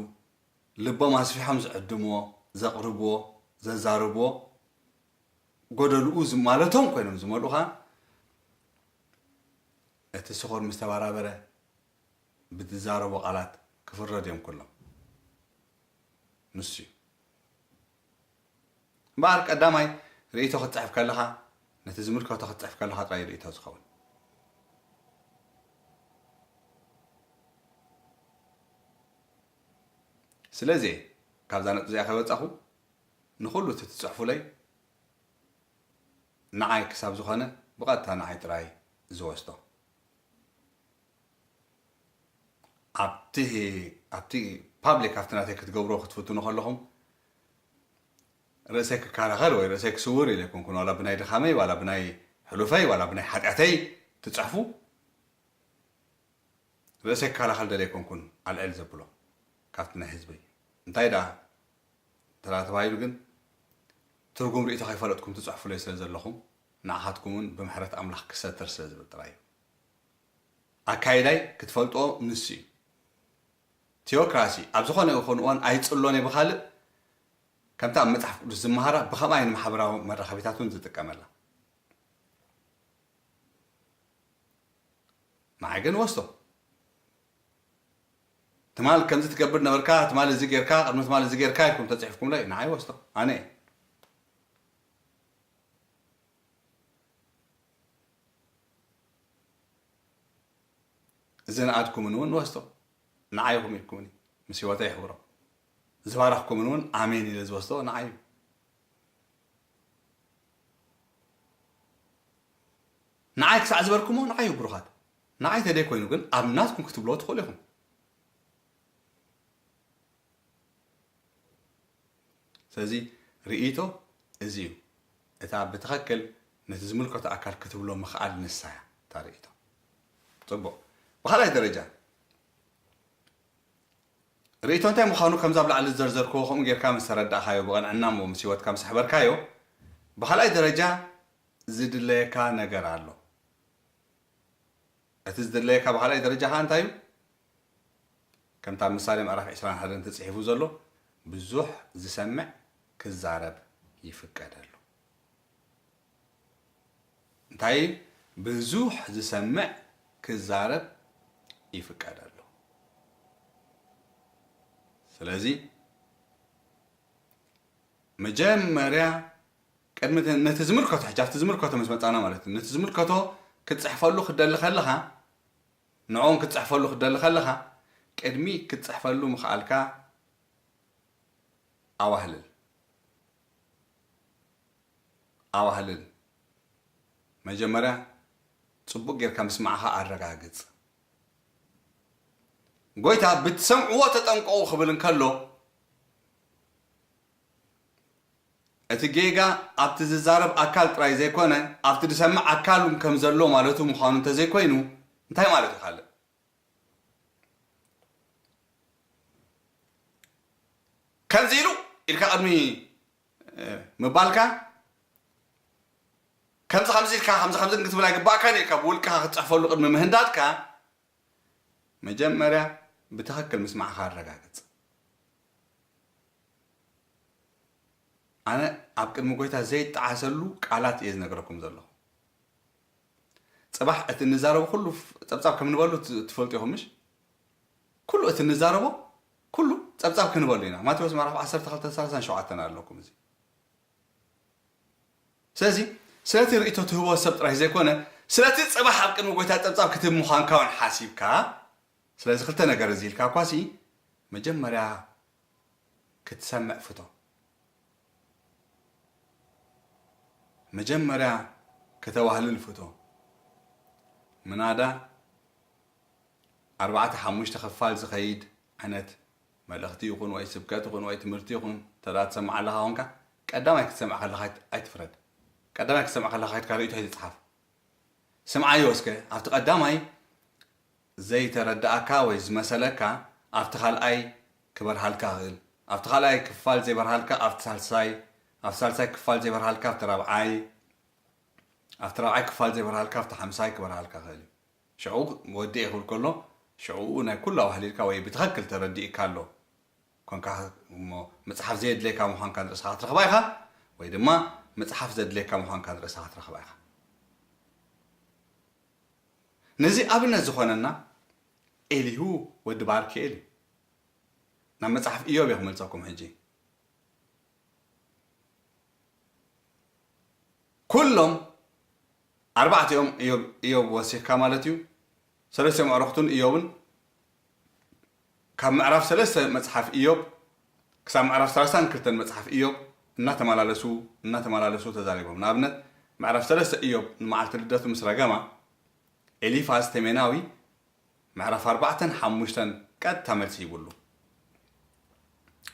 ልቦም ኣስፊሖም ዝዕድምዎ፣ ዘቕርብዎ፣ ዘዛርብዎ፣ ጎደልኡ ዝ- ማለቶም ኮይኖም ዝመልኡኻ፣ እቲ ስኹር ምስ ተበራበረ ብዝዛረቦ ቃላት ክፍረድ እዮም ኩሎም። ንሱ እዩ። እምበኣር ቀዳማይ ርእይቶ ክትጽሕፍ ከለኻ፣ ነቲ ዝምልከቶ ክትጽሕፍ ከለኻ ጥራይ ርእይቶ ዝኸውን። ስለዚ እየ ካብዛ ነጥቢ እዚኣ ከይወጻኹ ንኹሉ እቲ ትጽሕፉለይ ንዓይ ክሳብ ዝኾነ ብቐጥታ ንዓይ ጥራይ ዝወስዶ። ኣብቲ ኣብቲ ፓብሊክ ኣብቲ ናተይ ክትገብርዎ ክትፍትኑ ከለኹም ርእሰይ ክከላኸል ወይ ርእሰይ ክስውር ኢለ ኣይኮንኩን። ዋላ ብናይ ድኻመይ ዋላ ብናይ ሕሉፈይ ዋላ ብናይ ሓጢኣተይ ትጽሕፉ ርእሰይ ክከላኸል ደለ ኣይኮንኩን ኣልዕል ዘብሎ ካብቲ ናይ ህዝበይ። እንታይ ደኣ ተራ ተባሂሉ ግን ትርጉም ርእይቶ ከይፈለጥኩም ትጽሕፉለይ ስለ ዘለኹም ንዓኻትኩም እውን ብምሕረት ኣምላኽ ክሰትር ስለ ዝብል ጥራይ እዩ። ኣካይዳይ ክትፈልጥዎ ንሱ እዩ። ቲዮክራሲ ኣብ ዝኾነ ይኹን እዋን ኣይጽሎን እየ ብኻልእ ከምታ ኣብ መጽሓፍ ቅዱስ ዝመሃራ ብኸምኣ እየ ንማሕበራዊ መራኸቢታት እውን ዝጥቀመላ። ንዓይ ግን ወስዶ ትማል ከምዚ ትገብር ነበርካ ትማል እዚ ጌርካ ቅድሚ ትማል እዚ ጌርካ ኢልኩም ተፅሒፍኩምለይ ንዓይ ወስዶ ኣነ እየ። ዝነኣድኩምን እውን ንወስዶ ንዓይኹም ኢልኩምኒ ምስ ህይወተይ ይሕብሮ ዝባረኽኩምን እውን ኣሜን ኢለ ዝወስዶ ንዓይ እዩ። ንዓይ ክሳዕ ዝበልኩሞ ንዓይ እዩ ብሩኻት ንዓይ ተደይ ኮይኑ ግን ኣብ ናትኩም ክትብልዎ ትኽእሉ ኢኹም። ስለዚ ርእይቶ እዚ እዩ እታ ብትኽክል ነቲ ዝምልከቶ ኣካል ክትብሎ ምኽኣል ንሳ እያ እታ ርእይቶ። ፅቡቕ ብኻልኣይ ደረጃ ርእይቶ እንታይ ምዃኑ ከምዛ ኣብ ላዕሊ ዝዘርዘርክዎ ከምኡ ጌርካ ምስ ተረዳእካዮ ብቐንዕና እሞ ምስ ህይወትካ ምስ ኣሕበርካዮ ብኻልኣይ ደረጃ ዝድለየካ ነገር ኣሎ። እቲ ዝድለየካ ብኻልኣይ ደረጃ ከዓ እንታይ እዩ? ከምታ ኣብ ምሳሌ ምዕራፍ ዕስራን ሓደን ተፅሒፉ ዘሎ ብዙሕ ዝሰምዕ ክዛረብ ይፍቀደሉ። እንታይ ብዙሕ ዝሰምዕ ክዛረብ ይፍቀደሉ። ስለዚ መጀመርያ ቅድሚ ነቲ ዝምልከቶ ሕጂ ኣብቲ ዝምልከቶ ምስ መፃና ማለት እዩ ነቲ ዝምልከቶ ክትፅሕፈሉ ክትደሊ ከለኻ ንዕኦም ክትፅሕፈሉ ክትደሊ ከለኻ ቅድሚ ክትፅሕፈሉ ምኽኣልካ ኣዋህልል ኣዋህልል መጀመርያ ፅቡቅ ጌርካ ምስማዕኻ ኣረጋግፅ። ጎይታ ብትሰምዕዎ ተጠንቀቑ ክብል እንከሎ እቲ ጌጋ ኣብቲ ዝዛረብ ኣካል ጥራይ ዘይኮነ ኣብቲ ዝሰምዕ ኣካል እውን ከም ዘሎ ማለቱ ምዃኑ እንተዘይኮይኑ እንታይ ማለት እዩ ካልእ? ከምዚ ኢሉ ኢልካ ቅድሚ ምባልካ ከምዚ ከምዚ ኢልካ ከምዚ ከምዚ ክትብል ኣይግባእካን ኢልካ ብውልቅኻ ክትፅሕፈሉ ቅድሚ ምህንዳድካ መጀመርያ ብትኽክል ምስማዕኻ ኣረጋግፅ። ኣነ ኣብ ቅድሚ ጎይታ ዘይጠዓሰሉ ቃላት እየ ዝነግረኩም ዘለኹ። ፅባሕ እቲ እንዛረቦ ኩሉ ጸብጻብ ከም ንበሉ ትፈልጡ ኢኹም ምሽ? ኩሉ እቲ እንዛረቦ ኩሉ ጸብጻብ ክንበሉ ኢና። ማቴዎስ ምዕራፍ ዓሰርተ ክልተ ሰላሳን ሸውዓተን ኣለኩም እዚ። ስለዚ ስለቲ ርእይቶ ትህቦ ሰብ ጥራይ ዘይኮነ ስለቲ ጽባሕ ኣብ ቅድሚ ጎይታ ጸብጻብ ክትህብ ምዃንካ እውን ሓሲብካ ስለዚ ክልተ ነገር እዚ ኢልካ እኳሲ መጀመርያ ክትሰምዕ ፍቶ። መጀመርያ ከተዋህልል ፍቶ። ምናዳ ኣርባዕተ ሓሙሽተ ክፋል ዝኸይድ ዓይነት መልእኽቲ ይኹን ወይ ስብከት ይኹን ወይ ትምህርቲ ይኹን ተዳ ትሰምዕ ኣለኻ ኾንካ ቀዳማይ ክትሰምዕ ከለኻ ኣይት- ኣይትፍረድ። ቀዳማይ ክትሰምዕ ከለኻ ከይድካ ርእይቶ ኣይትጽሓፍ። ስምዓዮ እስከ ኣብቲ ቀዳማይ ዘይተረዳኣካ ወይ ዝመሰለካ ኣብቲ ካልኣይ ክበርሃልካ ይኽእል ኣብቲ ካልኣይ ክፋል ዘይበርሃልካ ኣብቲ ሳልሳይ፣ ኣብቲ ሳልሳይ ክፋል ዘይበርሃልካ ኣብቲ ራብዓይ፣ ኣብቲ ራብዓይ ክፋል ዘይበርሃልካ ኣብቲ ሓምሳይ ክበርሃልካ ይኽእል እዩ። ሽዑ ወዲኤ ክብል ከሎ ሽዑ ናይ ኩሉ ኣዋህሊልካ ወይ ብትኽክል ተረዲእካ ኣሎ ኮንካ እሞ መጽሓፍ ዘየድልየካ ምዃንካ ንርእስኻ ክትረኽባ ኢኻ፣ ወይ ድማ መጽሓፍ ዘድልየካ ምዃንካ ንርእስኻ ክትረኽባ ኢኻ። ነዚ ኣብነት ዝኾነና ኤሊሁ ወዲ ባርክኤል እዩ። ናብ መጽሓፍ ኢዮብ እየ ክመልሰኩም ሕጂ። ኩሎም ኣርባዕቲኦም ኢዮብ፣ ኢዮብ ወሲኽካ ማለት እዩ። ሰለስቲኦም ኣዕሩኽቱን ኢዮብን ካብ ምዕራፍ ሰለስተ መጽሓፍ ኢዮብ ክሳብ ምዕራፍ ሰላሳን ክልተን መጽሓፍ ኢዮብ እናተመላለሱ፣ እናተመላለሱ ተዛሪቦም። ንኣብነት ምዕራፍ ሰለስተ ኢዮብ ንመዓልቲ ልደቱ ምስ ረገማ ኤሊፋዝ ቴሜናዊ ምዕራፍ ኣርባዕተን ሓሙሽተን ቀጥታ መልሲ ይብሉ።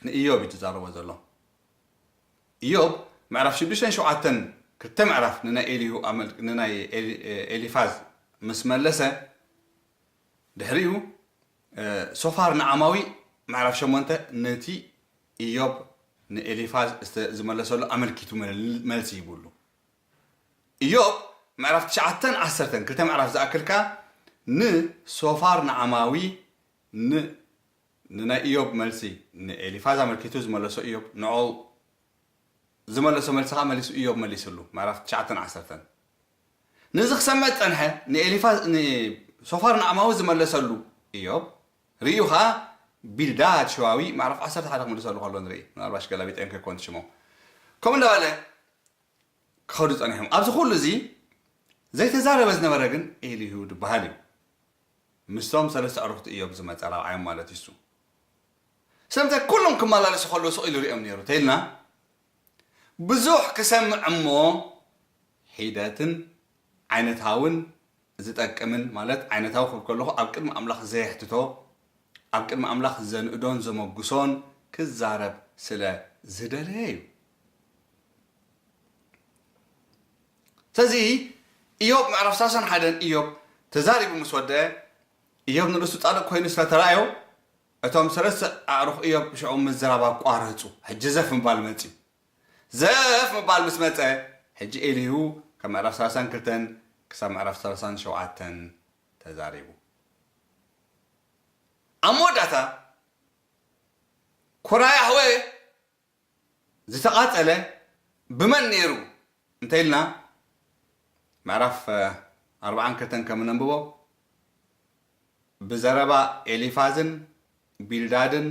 ንኢዮብ እዩ ዝዛረቦ ዘሎ። ኢዮብ ምዕራፍ ሽዱሽተን ሸውዓተን ክልተ ምዕራፍ ንናይ ኤሊሁ ኣመል-፣ ንናይ ኤሊ-፣ ኤሊፋዝ ምስ መለሰ ድሕሪኡ እ፣ ሶፋር ንዓማዊ ምዕራፍ ሸሞንተ ነቲ ኢዮብ ንኤሊፋዝ ዝተ-፣ ዝመለሰሉ ኣመልኪቱ መል-፣ መልሲ ይብሉ። ኢዮብ ምዕራፍ ትሽዓተን ዓሰርተን ክልተ ምዕራፍ ዝኣክል ከኣ ንሶፋር ንዓማዊ ን-፣ ንናይ ኢዮብ መልሲ ንኤሊፋዝ ኣመልኪቱ ዝመለሶ ኢዮብ ንዕኡ ዝመለሶ መልሲ ከኣ መሊሱ ኢዮብ መሊስሉ። ምዕራፍ ትሽዓተን ዓሰርተን። ነዚ ክሰምዕ ዝጸንሐ ንኤሊፋዝ፣ ንሶፋር ንዓማዊ ዝመለሰሉ ኢዮብ ርእዩ ከኣ ቢልዳድ ሽዋዊ ምዕራፍ ዓሰርተ ሓደ ክምልሰሉ ከሎ ንርኢ። ምናልባሽ ገላቢጠን ከይኮን ሽሞም። ከምኡ እንዳበለ ክኸዱ ጸኒሖም። ኣብዚ ኩሉ እዚ ዘይተዛረበ ዝነበረ ግን ኤሊሁ ዝበሃል እዩ። ምስቶም ሰለስተ ኣዕሩኽቲ ኢዮብ ዝመጸ ራብዓዮም ማለት እዩ እሱ። ስለምንታይ ኩሎም ክመላለሱ ከለዉ ስቕ ኢሉ ሪኦም ነይሩ ተይልና? ብዙሕ ክሰምዕ እሞ ሒደትን ዓይነታውን ዝጠቅምን፣ ማለት ዓይነታዊ ክብል ከለኹ ኣብ ቅድሚ ኣምላኽ ዘየሕትቶ፣ ኣብ ቅድሚ ኣምላኽ ዘንእዶን ዘመጉሶን ክዛረብ ስለ ዝደለየ እዩ። ስለዚ ኢዮብ ምዕራፍ ሰላሳን ሓደን ኢዮብ ተዛሪቡ ምስ ወደአ፣ ኢዮብ ንርእሱ ጻድቕ ኮይኑ ስለ ተራእዮ፣ እቶም ሰለስተ ኣዕሩኽ ኢዮብ ሽዑ ምዝራብ ኣቋረጹ። ሕጂ ዘፍ ምባል መጽዩ። ዘፍ ምባል ምስ መጸ፣ ሕጂ ኤሊሁ ካብ ምዕራፍ ሰላሳን ክልተን ክሳብ ምዕራፍ ሰላሳን ሸውዓተን ተዛሪቡ። ኣብ መወዳእታ፣ ኩራ ያህዌ ዝተቓጸለ ብመን ነይሩ እንተ ኢልና፣ ምዕራፍ፣ እ፣ ኣርብዓን ክልተን ከም እነንብቦ፣ ብዘረባ ኤሊፋዝን ቢልዳድን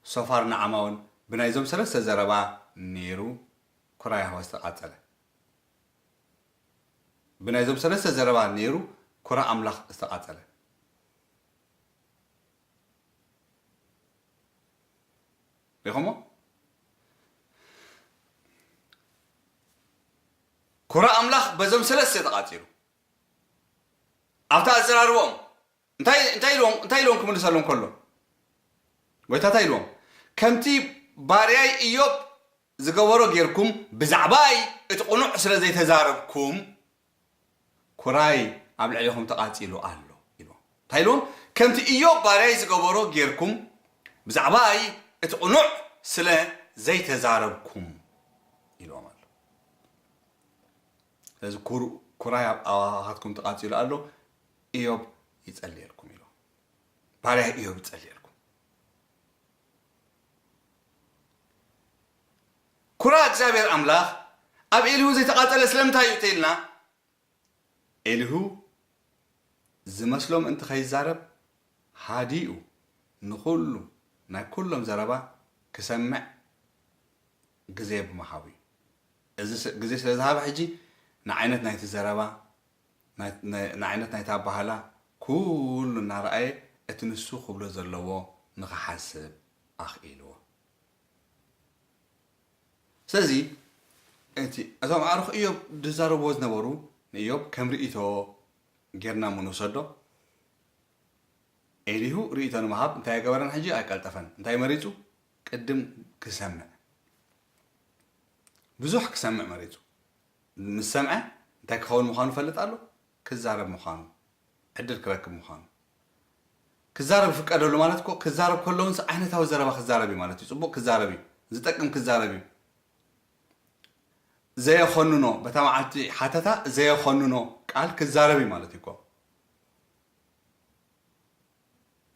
ሶፋር ንዓማውን ብናይዞም ሰለስተ ዘረባ ነይሩ ኩራ ያህወ ዝተቓጸለ። ብናይዞም ሰለስተ ዘረባ ነይሩ ኩራ ኣምላኽ ዝተቓጸለ። ሪኹሞ? ኩራ ኣምላኽ በዞም ሰለስተ ተቓጺሉ። ኣብታ ኣዘራርቦም እንታይ፣ እንታይ ኢልዎም፣ እንታይ ኢልዎም ክምልሰሎም ከሎ? ጎይታ እንታይ ኢልዎም? "ከምቲ ባርያይ ኢዮብ ዝገበሮ ጌርኩም ብዛዕባይ እቲ ቅኑዕ ስለ ዘይተዛረብኩም፣ ኩራይ ኣብ ልዕሌኹም ተቓጺሉ ኣሎ" ኢልዎም። እንታይ ኢልዎም? "ከምቲ ኢዮብ ባርያይ ዝገበሮ ጌርኩም ብዛዕባይ እቲ ቅኑዕ ስለ ዘይተዛረብኩም" ኢልዎም ኣሎ። ስለዚ ኩሩ-፣ ኩራይ ኣብ ኣኻትኩም ተቓጺሉ ኣሎ፣ ኢዮብ ይጸልየልኩም ኢልዎም። ባርያይ ኢዮብ ይጸልየልኩም። ኩራ እግዚኣብሔር ኣምላኽ ኣብ ኤሊሁ ዘይተቓጸለ ስለምንታይ እዩ ተኢልና፣ ኤሊሁ ዝመስሎ ምእንቲ ከይዛረብ ሃዲኡ ንኹሉ ናይ ኩሎም ዘረባ ክሰምዕ ግዜ ብምሃቡ እዩ። እዚ ስ-፣ ግዜ ስለ ዝሃበ ሕጂ ንዓይነት ናይቲ ዘረባ፣ ናይ-፣ ናይ-፣ ንዓይነት ናይታ ኣበሃህላ ኩሉ እናረኣየ እቲ ንሱ ክብሎ ዘለዎ ንኽሓስብ ኣኽኢልዎ። ስለዚ እቲ፣ እቶም ኣዕሩኽ ኢዮብ ዝዛረብዎ ዝነበሩ ንኢዮብ ከም ርእይቶ ጌርና እሞ ንውሰዶ። ኤሊሁ ርእይቶ ንምሃብ እንታይ ኣይገበረን? ሕጂ ኣይቀልጠፈን። እንታይ መሪጹ? ቅድም ክሰምዕ። ብዙሕ ክሰምዕ መሪጹ። ምስ ሰምዐ እንታይ ክኸውን ምዃኑ ይፈልጥ ኣሎ? ክዛረብ ምዃኑ፣ ዕድል ክረክብ ምዃኑ። ክዛረብ ይፍቀደሉ ማለት እኮ ክዛረብ ከሎ እውን ዓይነታዊ ዘረባ ክዛረብ እዩ ማለት እዩ። ጽቡቕ ክዛረብ እዩ፣ ዝጠቅም ክዛረብ እዩ። ዘየኾንኖ፣ በታ መዓልቲ ሓተታ ዘየኾንኖ ቃል ክዛረብ እዩ ማለት እዩ እኮ።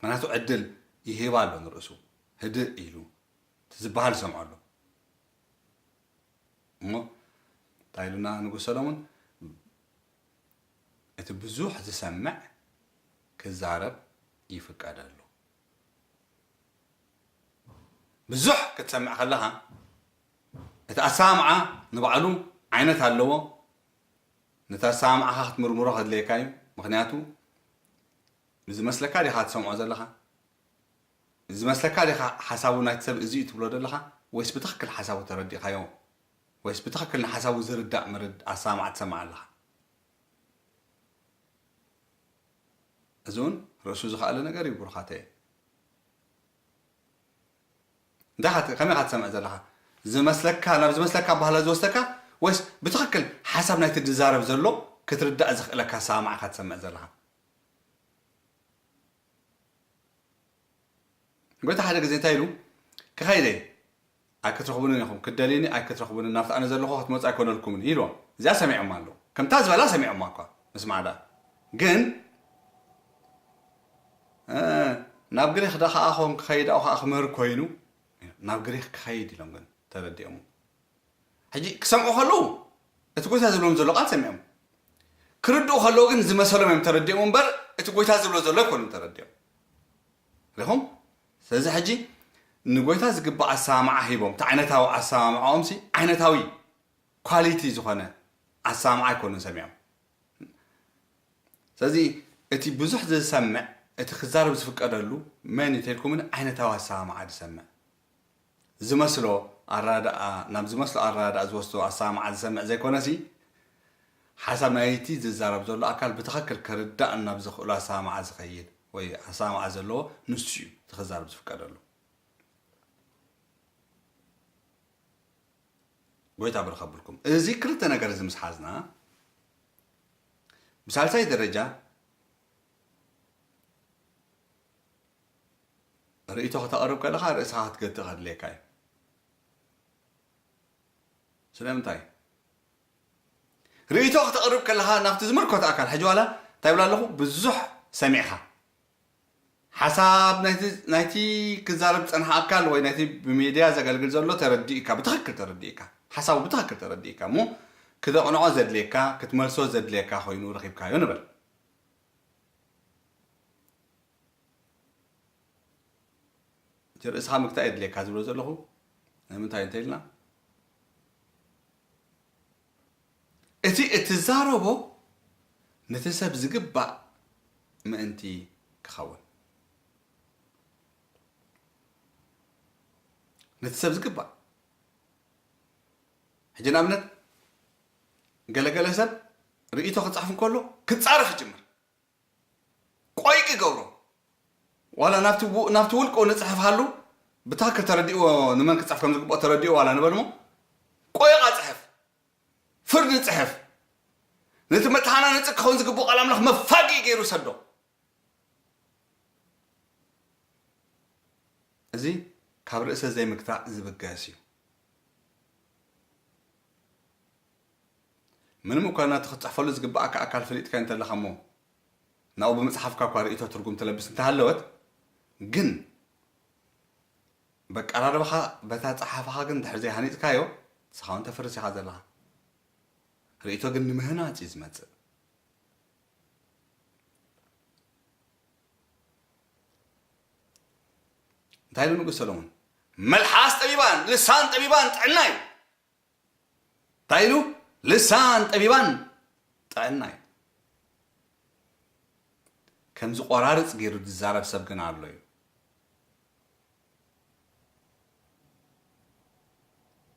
ምክንያቱ ዕድል ይህብ ኣሎ ንርእሱ፣ ህድእ ኢሉ እቲ ዝበሃል ይሰምዖ ኣሎ። እሞ እንታይ ኢሉና ንጉስ ሰሎሞን? እቲ ብዙሕ ዝሰምዕ ክዛረብ ይፍቀደሉ። ብዙሕ ክትሰምዕ ከለኻ እቲ ኣሰማምዓ ንባዕሉ ዓይነት ኣለዎ። ነቲ ኣሰማምዓኻ ክትምርምሮ ከድልየካ እዩ። ምኽንያቱ ዝመስለካ ዲኻ ትሰምዖ ዘለኻ? ዝመስለካ ዲኻ ሓሳቡ ናይቲ ሰብ እዚ እዩ ትብሎ ዘለኻ? ወይስ ብትኽክል ሓሳቡ ተረዲእካዮ? ወይስ ብትኽክል ንሓሳቡ ዝርዳእ ምርድ-፣ ኣሰማምዓ ትሰምዕ ኣለኻ? እዚ እውን ርእሱ ዝኸኣለ ነገር እዩ ብሩኻተየ። እንታይ ኢኻ ት-፣ ከመይ ኢኻ ትሰምዕ ዘለኻ? ዝመስለካ፣ ናብ ዝመስለካ ኣበሃህላ ዝወስደካ ወይስ ብትኽክል ሓሳብ ናይቲ ዝዛረብ ዘሎ ክትርዳእ ዘኽእለካ ኣሰማምዓ ኢኻ ትሰምዕ ዘለኻ? ጎይታ ሓደ ግዜ እንታይ ኢሉ? "ክኸይደ ኣይክትረኽቡንን ኢኹም፣ ክትደልዩኒ ኣይክትረኽቡንን፣ ናብቲ ኣነ ዘለኹ ክትመጹ ኣይኮነልኩምን" ኢልዎም። እዚኣ ሰሚዖማ ኣለዉ። ከምታ ዝበላ ሰሚዖማ እኳ፣ ምስማዕ ደኣ። ግን፣ እ፣ ናብ ግሪኽ ደኣ ከኣ ኸም ክኸይድ ኣብኡ ከኣ ክምህር ኮይኑ፣ ናብ ግሪኽ ክኸይድ ኢሎም ግን ተረዲኦሞ። ሕጂ ክሰምዑ ከለዉ፣ እቲ ጎይታ ዝብሎም ዘሎ ቃል ሰሚዖም። ክርድኡ ከለዉ ግን ዝመሰሎም እዮም ተረዲኦም እምበር፣ እቲ ጎይታ ዝብሎ ዘሎ ኣይኮኑን ተረዲኦም። ርኢኹም? ስለዚ ሕጂ ንጎይታ ዝግባእ ኣሰማምዓ ሂቦም፣ እቲ ዓይነታዊ ኣሰማምዓኦምሲ፣ ዓይነታዊ ኳሊቲ ዝኾነ ኣሰማምዓ ኣይኮኑን ሰሚዖም። ስለዚ እቲ ብዙሕ ዝሰምዕ፣ እቲ ክዛረብ ዝፍቀደሉ መን እዩ ተልኩምኒ? ዓይነታዊ ኣሰማምዓ ዝሰምዕ። ዝመስሎ ኣረዳድኣ፣ ናብ ዝመስሎ ኣረዳድኣ ዝወስዶ ኣሰማምዓ ዝሰምዕ ዘይኮነሲ፣ ሓሳብ ናይቲ ዝዛረብ ዘሎ ኣካል ብትኽክል ክርዳእ ናብ ዝኽእሎ ኣሰማምዓ ዝኸይድ ወይ ኣሰማምዓ ዘለዎ ንሱ እዩ እቲ ክዛረብ ዝፍቀደሉ። ጎይታ ብርኸብልኩም። እዚ ክልተ ነገር እዚ ምስ ሓዝና፣ ብሳልሳይ ደረጃ ርእይቶ ከተቕርብ ከለኻ ርእስኻ ክትገትእ ከድልየካ እዩ። ስለምንታይ? ርእይቶ ከተቕርብ ከለኻ ናብቲ ዝምልከቶ ኣካል፣ ሕጂ ዋላ እንታይ ይብላ ኣለኹ? ብዙሕ ሰሚዕኻ፣ ሓሳብ ናይቲ፣ ናይቲ ክዛረብ ዝጸንሐ ኣካል ወይ ናይቲ ብሜድያ ዘገልግል ዘሎ ተረዲእካ፣ ብትኽክል ተረዲእካ፣ ሓሳቡ ብትኽክል ተረዲእካ እሞ ክተቕንዖ ዘድልየካ፣ ክትመልሶ ዘድልየካ ኮይኑ ረኺብካዮ ንበል። እቲ ርእስኻ ምግታእ የድልየካ ዝብሎ ዘለኹ ንምንታይ እንተ ኢልና፣ እቲ እትዛረቦ ነቲ ሰብ ዝግባእ ምእንቲ ክኸውን፣ ነቲ ሰብ ዝግባእ። ሕጂ ንኣብነት ገለገለ ሰብ ርእይቶ ክጻሕፍ እንከሎ ክጻረፍ ይጅምር። ቆይቂ ገብሮ። ዋላ ናብቲ ው-፣ ናብቲ ውልቁ ንጽሕፍሃሉ ብትኽክል ተረዲእዎ፣ ንመን ክጽሕፍ ከም ዝግብኦ ተረዲእዎ ዋላ ንበል እሞ፣ ቆይቓ ጽሕፍ፣ ፍርዲ ጽሕፍ። ነቲ መተሃናነጺ ክኸውን ዝግብኦ ቃል ኣምላኽ መፋግኢ ገይሩ ሰዶ። እዚ ካብ ርእሰ ዘይምግታእ ዝብገስ እዩ። ምንም እኳ ናቲ ክትጽሕፈሉ ዝግብኣካ ኣካል ፈሊጥካዮ እንተለኻ እሞ፣ ናብኡ ብምጽሓፍካ እኳ ርእይቶ ትርጉም ትለብስ እንተሃለወት፣ ግን በቀራርባኻ በታ ጸሓፍኻ ግን ድሕሪ ዘይሃኒጽካዮ፣ ንስኻ እውን ተፍርስ ኢኻ ዘለኻ። ርእይቶ ግን ንምህናጽ እዩ ዝመጽእ። እንታይ ኢሉ ንጉስ ሰሎሞን? "መልሓስ ጠቢባን፣ ልሳን ጠቢባን ጥዕና እዩ።" እንታይ ኢሉ? "ልሳን ጠቢባን ጥዕና እዩ።" ከም ዝቆራርጽ ገይሩ ዝዛረብ ሰብ ግን ኣሎ እዩ።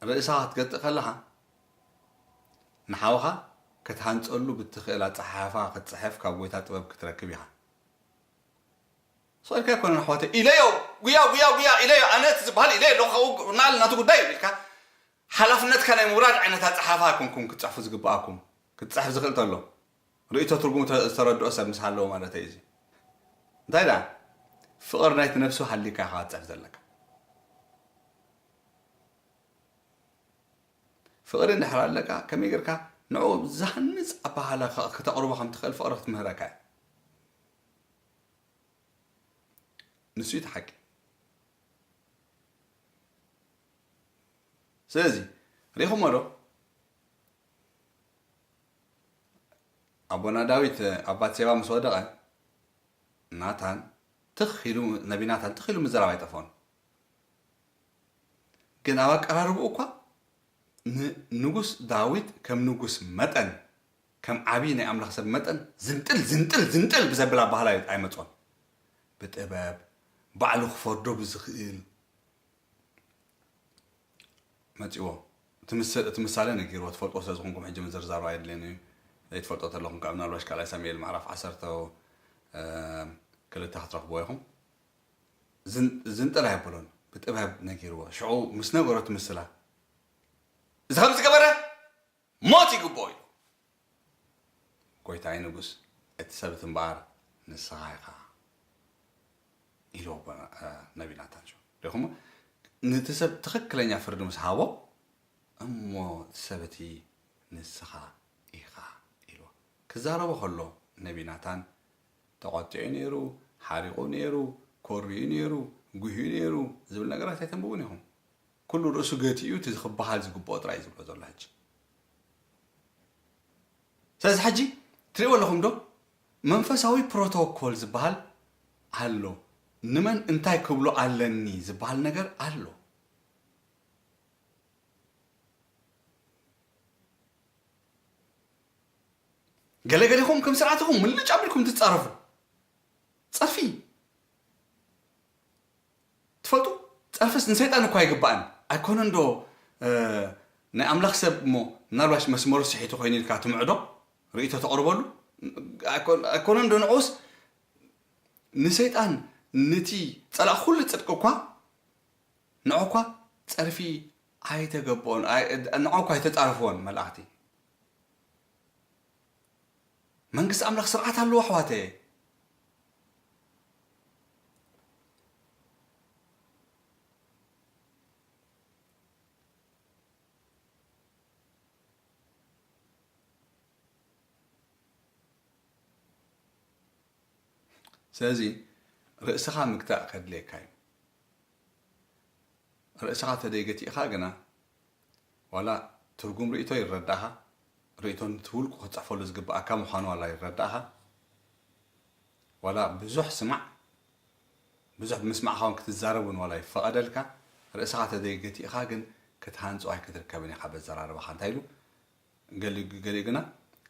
ርእስኻ ክትገጥእ ከለኻ፣ ንሓውኻ ክትሃንጸሉ ብትኽእል ኣጸሓሕፋ ክትጽሕፍ ካብ ጎይታ ጥበብ ክትረክብ ኢኻ። ስቕ ኢልካ ኣይኮነን ኣሕዋተይ፣ ኢለዮ፣ ጉያ፣ ጉያ፣ ጉያ፣ ኢለዮ፣ ኣነ እቲ ዝበሃል ኢለዮ ኣለኹ፣ ካብኡ ናል ናቱ ጉዳይ እዩ ኢልካ፣ ሓላፍነትካ ናይ ምውራድ ዓይነት ኣጸሓሕፋ ኣይኮንኩም ክትጽሕፉ ዝግብኣኩም። ክትጽሕፍ ዝኽእል ተሎ፣ ርእይቶ ትርጉሙ ተ-፣ ዝተረድኦ ሰብ ምስ ሃለወ ማለተይ እዚ። እንታይ ደኣ? ፍቕሪ ናይቲ ነፍሱ ሃሊካ ኢኻ ክትጽሕፍ ዘለካ። ፍቕሪ እንድሕር ኣለካ፣ ከመይ ጌርካ ንዕኡ ዝሃንጽ ኣበሃህላ ከ-፣ ክተቕርቦ ከም ትኽእል ፍቕሪ ክትምህረካ እያ። ንሱ እዩ እቲ ሓቂ። ስለዚ፣ ርኢኹሞ ዶ? ኣቦና ዳዊት ኣብ ባትሴባ ምስ ወደቐ፣ ናታን ትኽ ኢሉ፣ ነቢ ናታን ትኽ ኢሉ ምዝራብ ኣይጠፍኦን። ግን ኣብ ኣቀራርብኡ እኳ ንንጉስ ዳዊት ከም ንጉስ መጠን፣ ከም ዓብዪ ናይ ኣምላኽ ሰብ መጠን ዝንጥል፣ ዝንጥል፣ ዝንጥል ብዘብል ኣበሃህላ ኣይመጾን። ብጥበብ፣ ባዕሉ ክፈርዶ ብዝኽእል፣ መጺዎ። እቲ ምስ-፣ እቲ ምሳሌ ነጊርዎ፣ ትፈልጥዎ ስለ ዝኾንኩም ሕጂ ምዝርዛሩ ኣየድልየን እዩ። ዘይትፈልጦ ተለኹም፣ ካብ ምናልባሽ ካልኣይ ሳሙኤል ምዕራፍ ዓሰርተ፣ እ፣ ክልተ ክትረኽብዎ ኢኹም። ዝን-፣ ዝንጥል ኣየበሎን፣ ብጥበብ ነጊርዎ። ሽዑ ምስ ነገሮ እቲ ምስላ፣ "እዚ ከም ዝገበረ ሞት ይግብኦ" ኢሉ። "ጎይታይ ንጉስ፣ እቲ ሰብ እቲ እምበኣር ንስኻ ኢኻ" ኢልዎ ኣቦና፣ እ፣ ነቢ ናታን። ሽዑ ሪኢኹሞ፣ ነቲ ሰብ ትኽክለኛ ፍርዲ ምስ ሃቦ፣ "እሞ እቲ ሰብ እቲ ንስኻ ኢኻ" ኢልዎ። ክዛረቦ ከሎ ነቢ ናታን ተቖጢዑ ነይሩ፣ ሓሪቑ ነይሩ፣ ኮርዩ ነይሩ፣ ጉህዩ ነይሩ ዝብል ነገራት ኣይተንብቡን ኢኹም። ኩሉ ርእሱ ገቲኡ እቲ ክበሃል ዝግብኦ ጥራይ እዩ ዝብሎ ዘሎ ሕጂ። ስለዚ ሕጂ ትሪእዎ ኣለኹም ዶ? መንፈሳዊ ፕሮቶኮል ዝበሃል ኣሎ። ንመን እንታይ ክብሎ ኣለኒ ዝበሃል ነገር ኣሎ። ገለ ገሊኹም ከም ስርዓትኹም ምልጭ ኣቢልኩም ትጻረፉ። ጸርፊ። ትፈልጡ? ጸርፍስ ንሰይጣን እኳ ኣይግባእን። ኣይኮነን ዶ፣ እ፣ ናይ ኣምላኽ ሰብ እሞ ምናልባሽ መስመሩ ስሒቱ ኮይኑ ኢልካ ትምዕዶ? ርእይቶ ተቕርበሉ? ኣይኮን-፣ ኣይኮነን ዶ ንዑስ ንሰይጣን፣ ነቲ ጸላእ ኩሉ ጽድቂ እኳ፣ ንዑ እኳ ጸርፊ ኣይተገብኦን፣ ኣይ-፣ ንዑ እኳ ኣይተጻረፍዎን መላእኽቲ። መንግስቲ ኣምላኽ ስርዓት ኣለዎ ኣሕዋተየ። ስለዚ ርእስኻ ምግታእ ከድልየካ እዩ። ርእስኻ ተደይገቲእኻ ግና ዋላ ትርጉም ርእይቶ ይረዳእኻ፣ ርእይቶ ነቲ ውልቁ ክትጽሕፈሉ ዝግብኣካ ምዃኑ ዋላ ይረዳእኻ፣ ዋላ ብዙሕ ስማዕ፣ ብዙሕ ብምስማዕኻ እውን ክትዛረብ እውን ዋላ ይፈቐደልካ፣ ርእስኻ ተደይገቲእኻ ግን ክትሃንጾ ኣይክትርከብን ኢኻ በዘራርባኻ። እንታይ ኢሉ? ገሊ-፣ ገሊኡ ግና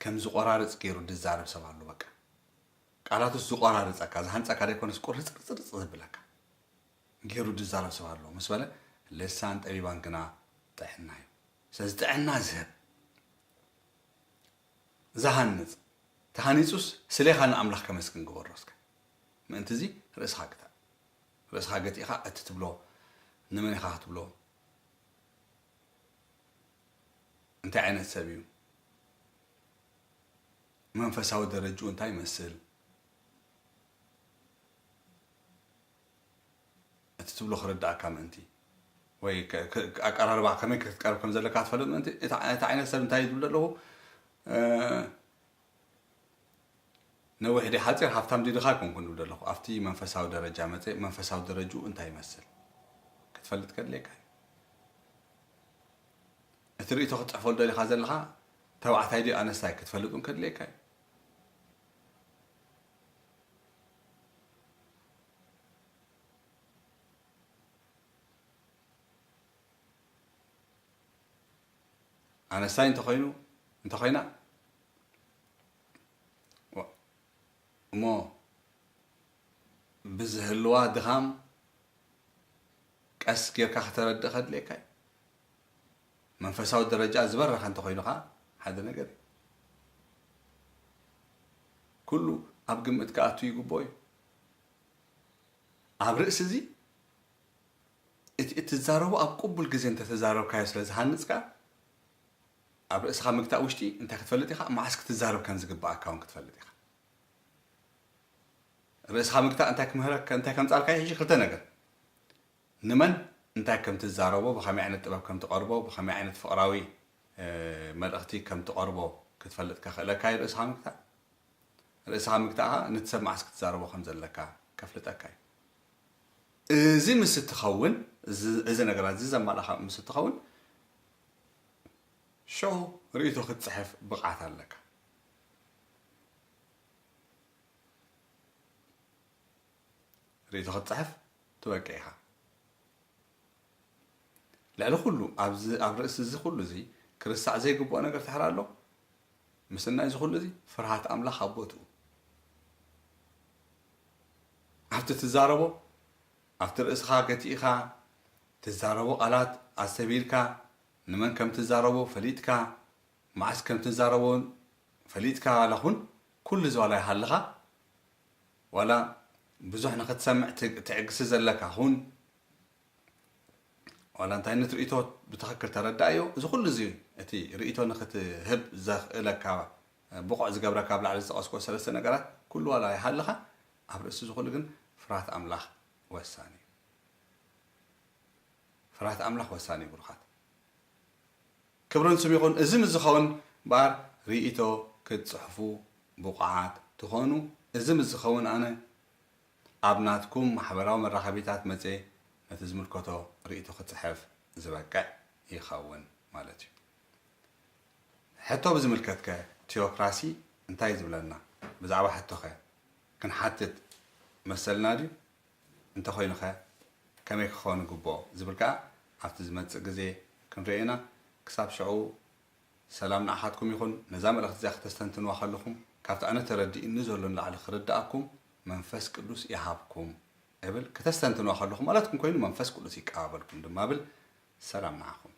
ከም ዝቖራርጽ ገይሩ ዝዛረብ ሰብ ኣሎ። በቃ ቃላቱስ ዝቖራርጸካ፣ ዝሃንጸካ ዘይኮነስ ቁርጽርጽርጽ ዝብለካ ገይሩ ዝዛረብ ሰብ ኣሎ ምስ በለ፣ ልሳን ጠቢባን ግና ጥዕና እዩ። ስለዚ ጥዕና ዝህብ፣ ዝሃንጽ፣ ተሃኒጹስ ስሌኻ ንኣምላኽ ከመስግን ግበሮ እስከ። ምእንቲ እዚ ርእስኻ ግታእ። ርእስኻ ገቲእኻ እቲ ትብሎ ንመን ኢኻ ክትብሎ? እንታይ ዓይነት ሰብ እዩ? መንፈሳዊ ደረጅኡ እንታይ ይመስል? እቲ ትብሎ ክርድኣካ ምእንቲ፣ ወይ ከ-፣ ከ-፣ ኣቀራርባ ከመይ ክትቀርብ ከም ዘለካ ትፈልጥ ምእንቲ፣ እቲ፣ እቲ ዓይነት ሰብ እንታይ እዩ ዝብል ዘለኹ? እ፣ ነዊሕ ድዩ ሓጺር፣ ሃብታም ድዩ ድኻ ኣይኮንኩን ዝብል ዘለኹ። ኣብቲ መንፈሳዊ ደረጃ መጸ፣ መንፈሳዊ ደረጅኡ እንታይ ይመስል ክትፈልጥ ከድልየካ እዩ። እቲ ርእይቶ ክትጽሕፈሉ ደሊኻ ዘለኻ፣ ተባዕታይ ድዩ ኣነስታይ ክትፈልጥ እውን ከድልየካ እዩ። ኣነስታይ እንተኾይኑ፣ እንተኾይና፣ ዋ-፣ እሞ ብዝህልዋ ድኻም ቀስ ጌርካ ከተረድእ ከድልየካ እዩ። መንፈሳዊ ደረጃ ዝበረኸ እንተኾይኑ ኸዓ ሓደ ነገር እዩ። ኩሉ ኣብ ግምት ክኣቱ ይግብኦ እዩ። ኣብ ርእሲ እዚ እቲ እትዛረቦ ኣብ ቅቡል ግዜ እንተተዛረብካዮ ስለ ዝሃንጽካ፣ ኣብ ርእስኻ ምግታእ ውሽጢ እንታይ ክትፈልጥ ኢኻ? መዓስ ክትዛረብ ከም ዝግብኣካ እውን ክትፈልጥ ኢኻ። ርእስኻ ምግታእ እንታይ ክምህረካ፣ እንታይ ከምጻልካ እዩ? ሕጂ ክልተ ነገር። ንመን እንታይ ከም ትዛረቦ፣ ብኸመይ ዓይነት ጥበብ ከም ትቐርቦ፣ ብኸመይ ዓይነት ፍቕራዊ፣ እ፣ መልእኽቲ ከም ትቐርቦ ክትፈልጥ ከኽእለካ እዩ ርእስኻ ምግታእ። ርእስኻ ምግታእ ኸኣ ነቲ ሰብ መዓስ ክትዛረቦ ከም ዘለካ ከፍልጠካ እዩ። እዚ ምስ እትኸውን፣ እዚ፣ እዚ ነገራት እዚ ዘማልኣኻ ምስ እትኸውን፣ ሽዑ ርእይቶ ክትጽሕፍ ብቕዓት ኣለካ። ርእይቶ ክትጽሕፍ ትበቅዕ ኢኻ። ልዕሊ ኩሉ ኣብዚ፣ ኣብ ርእሲ እዚ ኩሉ እዚ ክርስዕ ዘይግብኦ ነገር ተሕር ኣሎ። ምስናይ እዚ ኩሉ እዚ ፍርሃት ኣምላኽ ኣብ ቦትኡ። ኣብቲ ትዛረቦ፣ ኣብቲ ርእስኻ ገቲእኻ ትዛረቦ ቃላት ኣስተብሂልካ፣ ንመን ከም ትዛረቦ ፈሊጥካ፣ መዓስ ከም ትዛረቦ ፈሊጥካ ዋላ ኩን፣ ኩሉ እዚ ዋላ ይሃልኻ፣ ዋላ ብዙሕ ንኽትሰምዕ ት-፣ ትዕግሲ ዘለካ ኩን፣ ዋላ እንታይ ዓይነት ርእይቶ ብትኽክል ተረዳእዮ፣ እዚ ኩሉ እዚ እቲ ርእይቶ ንኽትህብ ዘኽእለካ ብቑዕ ዝገብረካ ኣብ ላዕሊ ዝጠቐስኩዎ ሰለስተ ነገራት ኩሉ ዋላ ይሃልኻ፣ ኣብ ርእሲ እዚ ኩሉ ግን ፍርሃት ኣምላኽ ወሳኒ እዩ። ፍርሃት ኣምላኽ ወሳኒ እዩ ብሩኻት። ክብርን ስም ይኹን። እዚ ምስ ዝኸውን እምበኣር ርእይቶ ክትጽሕፉ ብቑዓት ትኾኑ። እዚ ምስ ዝኸውን ኣነ ኣብ ናትኩም ማሕበራዊ መራኸቢታት መጽየ ነቲ ዝምልከቶ ርእይቶ ክጽሕፍ ዝበቅዕ ይኸውን ማለት እዩ። ሕቶ ብዝምልከትከ ቲዮክራሲ እንታይ ዝብለና? ብዛዕባ ሕቶኸ ክንሓትት መሰልና ድዩ? እንተኾይኑኸ ከመይ ክኸውን ይግብኦ ዝብል ከኣ ኣብቲ ዝመጽእ ግዜ ክንርእዮ ኢና። ክሳብ ሽዑ ሰላም ንዓኻትኩም ይኹን። ነዛ መልእኽቲ እዚኣ ክተስተንትንዋ ከለኹም ካብቲ ኣነ ተረዲእኒ ዘሎ ንላዕሊ ክርድኣኩም መንፈስ ቅዱስ ይሃብኩም እብል። ክተስተንትንዋ ከለኹም ማለትኩም ኮይኑ መንፈስ ቅዱስ ይቀባበልኩም ድማ እብል። ሰላም ንዓኹም።